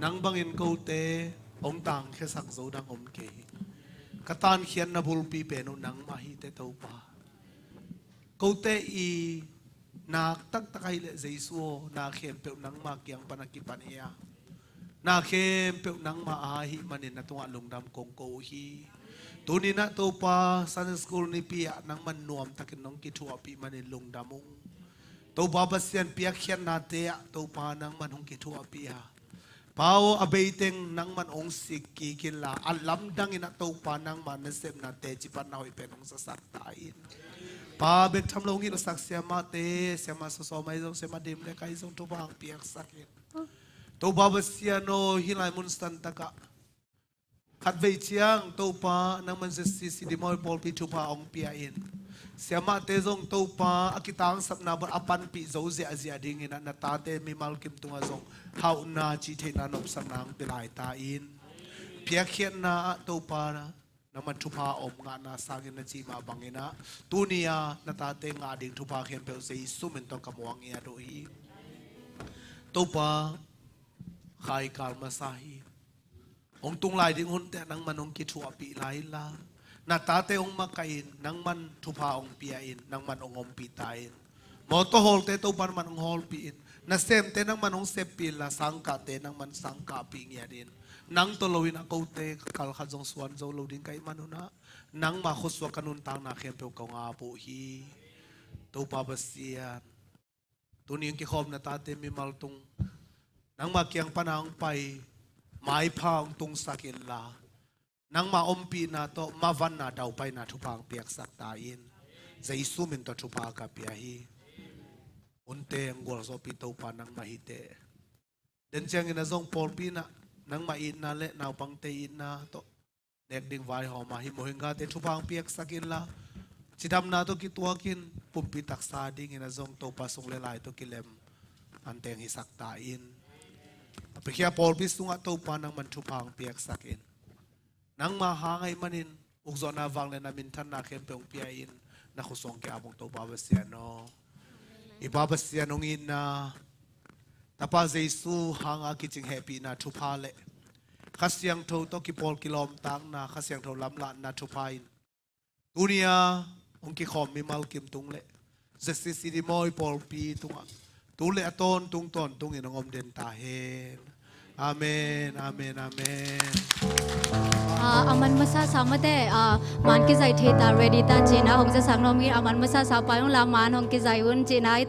Nang bangin kote hong tangkhiasak zo dang om kei. Ka tankhiatna bulpi pen uh nangmah hi teh, Topa. Kote i Nak taktak ahih leh Jesu aw, na khempeuh nangma kiang pan a kipan hi a, na khempeuh nangma a ahih manin na tungah lungdam kong ko uh hi. Tuni-in ah Topa, Sunday School nipi ah nangman nuamtakin nong kithuahpih manin lungdam ung. Topa Pasian, piakkhiatnate ah Topa nangman hong kithuahpih a, Pa aw, a beiteng nangman hong sik kik inla, a lamdangin ah Topa nangma nasepna teci pan na hoih pen hong zasak ta in. Pa, bek tham lo hong hilhsak siamahte, siamah sawsawm ahi zong, siamah Dim le Kai zong thupha hong piaksak in. Topa Pasian aw, hih lai mun santakah khatvei ciang Topa nangman Z C C Dim Mawi pawlpi thupha hong pia in. Siamahte zong Topa a kitangsapna bawh a panpih zo ziahziah dingin ah na tate mimal kim tungah zong hauhna, cihtheihna, nopsakna hong pia lai ta in. Piakkhiatna ah Topa nangman thupha om ngahna sangin na cih mah bangin ah tuni-a na tate ngah ding thupha khempeuh Jesu min tawh ka muang ngiat uh hi. Topa, khaikal masa hi. Hong tung lai ding hunte ah nangman hong kithuahpih lai inla, na tate hong makaih in, nangman thupha hong pia in, nangman hong ompih ta in. Mawtaw hawlte Topa nangman hong hawlpih in, nasemte nangman hong seppih inla, sangkahte nangman sangkahpih ngiat in. Nang tawh loin a kote kal khat zong suan zo lo ding ka hih manun ah nangma khutsuak ka nuntakna khempeuh kong ap uh hi. Topa Pasian, tuni hong kikhawm na tate mimal tung nangma kiang pana hong pai, maipha hong tungsak inla, nangma ompihna tawh mavanna daupaina thupha hong piaksak ta in. Jesu min tawh thupha ka pia hi. Hunte hong gualzawhpih Topa nangmah hi teh. Den ciangin ah zong pawlpi in ah nangmah itna le naupangte itna tawh nek ding vaihawm a, hih muhinggate thupha hong piaksak inla, cidamna tawh kituakin pumpi taksa dingin ah zong Topa sung le lai tawh kilem anteng hisak ta in. A piakhia pawlpi sungah Topa nangman thupha hong piaksak in. Nangma hang ahih manin ukzawhna, vangliatna, minthanna khempeuh hong pia in, na khutsuang ki-ap ung Topa Pasian aw. I Pa Pasian hong itna, Tapa Jesu hanga kicing hehpihna thupha le Kha Siangtho tawh kipawl kilawmtakna, Kha Siangtho lamlahna thupha in tuni-a hong kikhawm mimal kim tung le Z C C Dim Mawi pawlpi tungah tu le a tawntung tawntungin hong om den ta hen. Amen, amen, amen. Ah, a man masa sa mate, ah, man kizai thei ta, ready ta cihna hong zasak nuam hi. A man masa sa pai hong la, man hong kizai un cihna i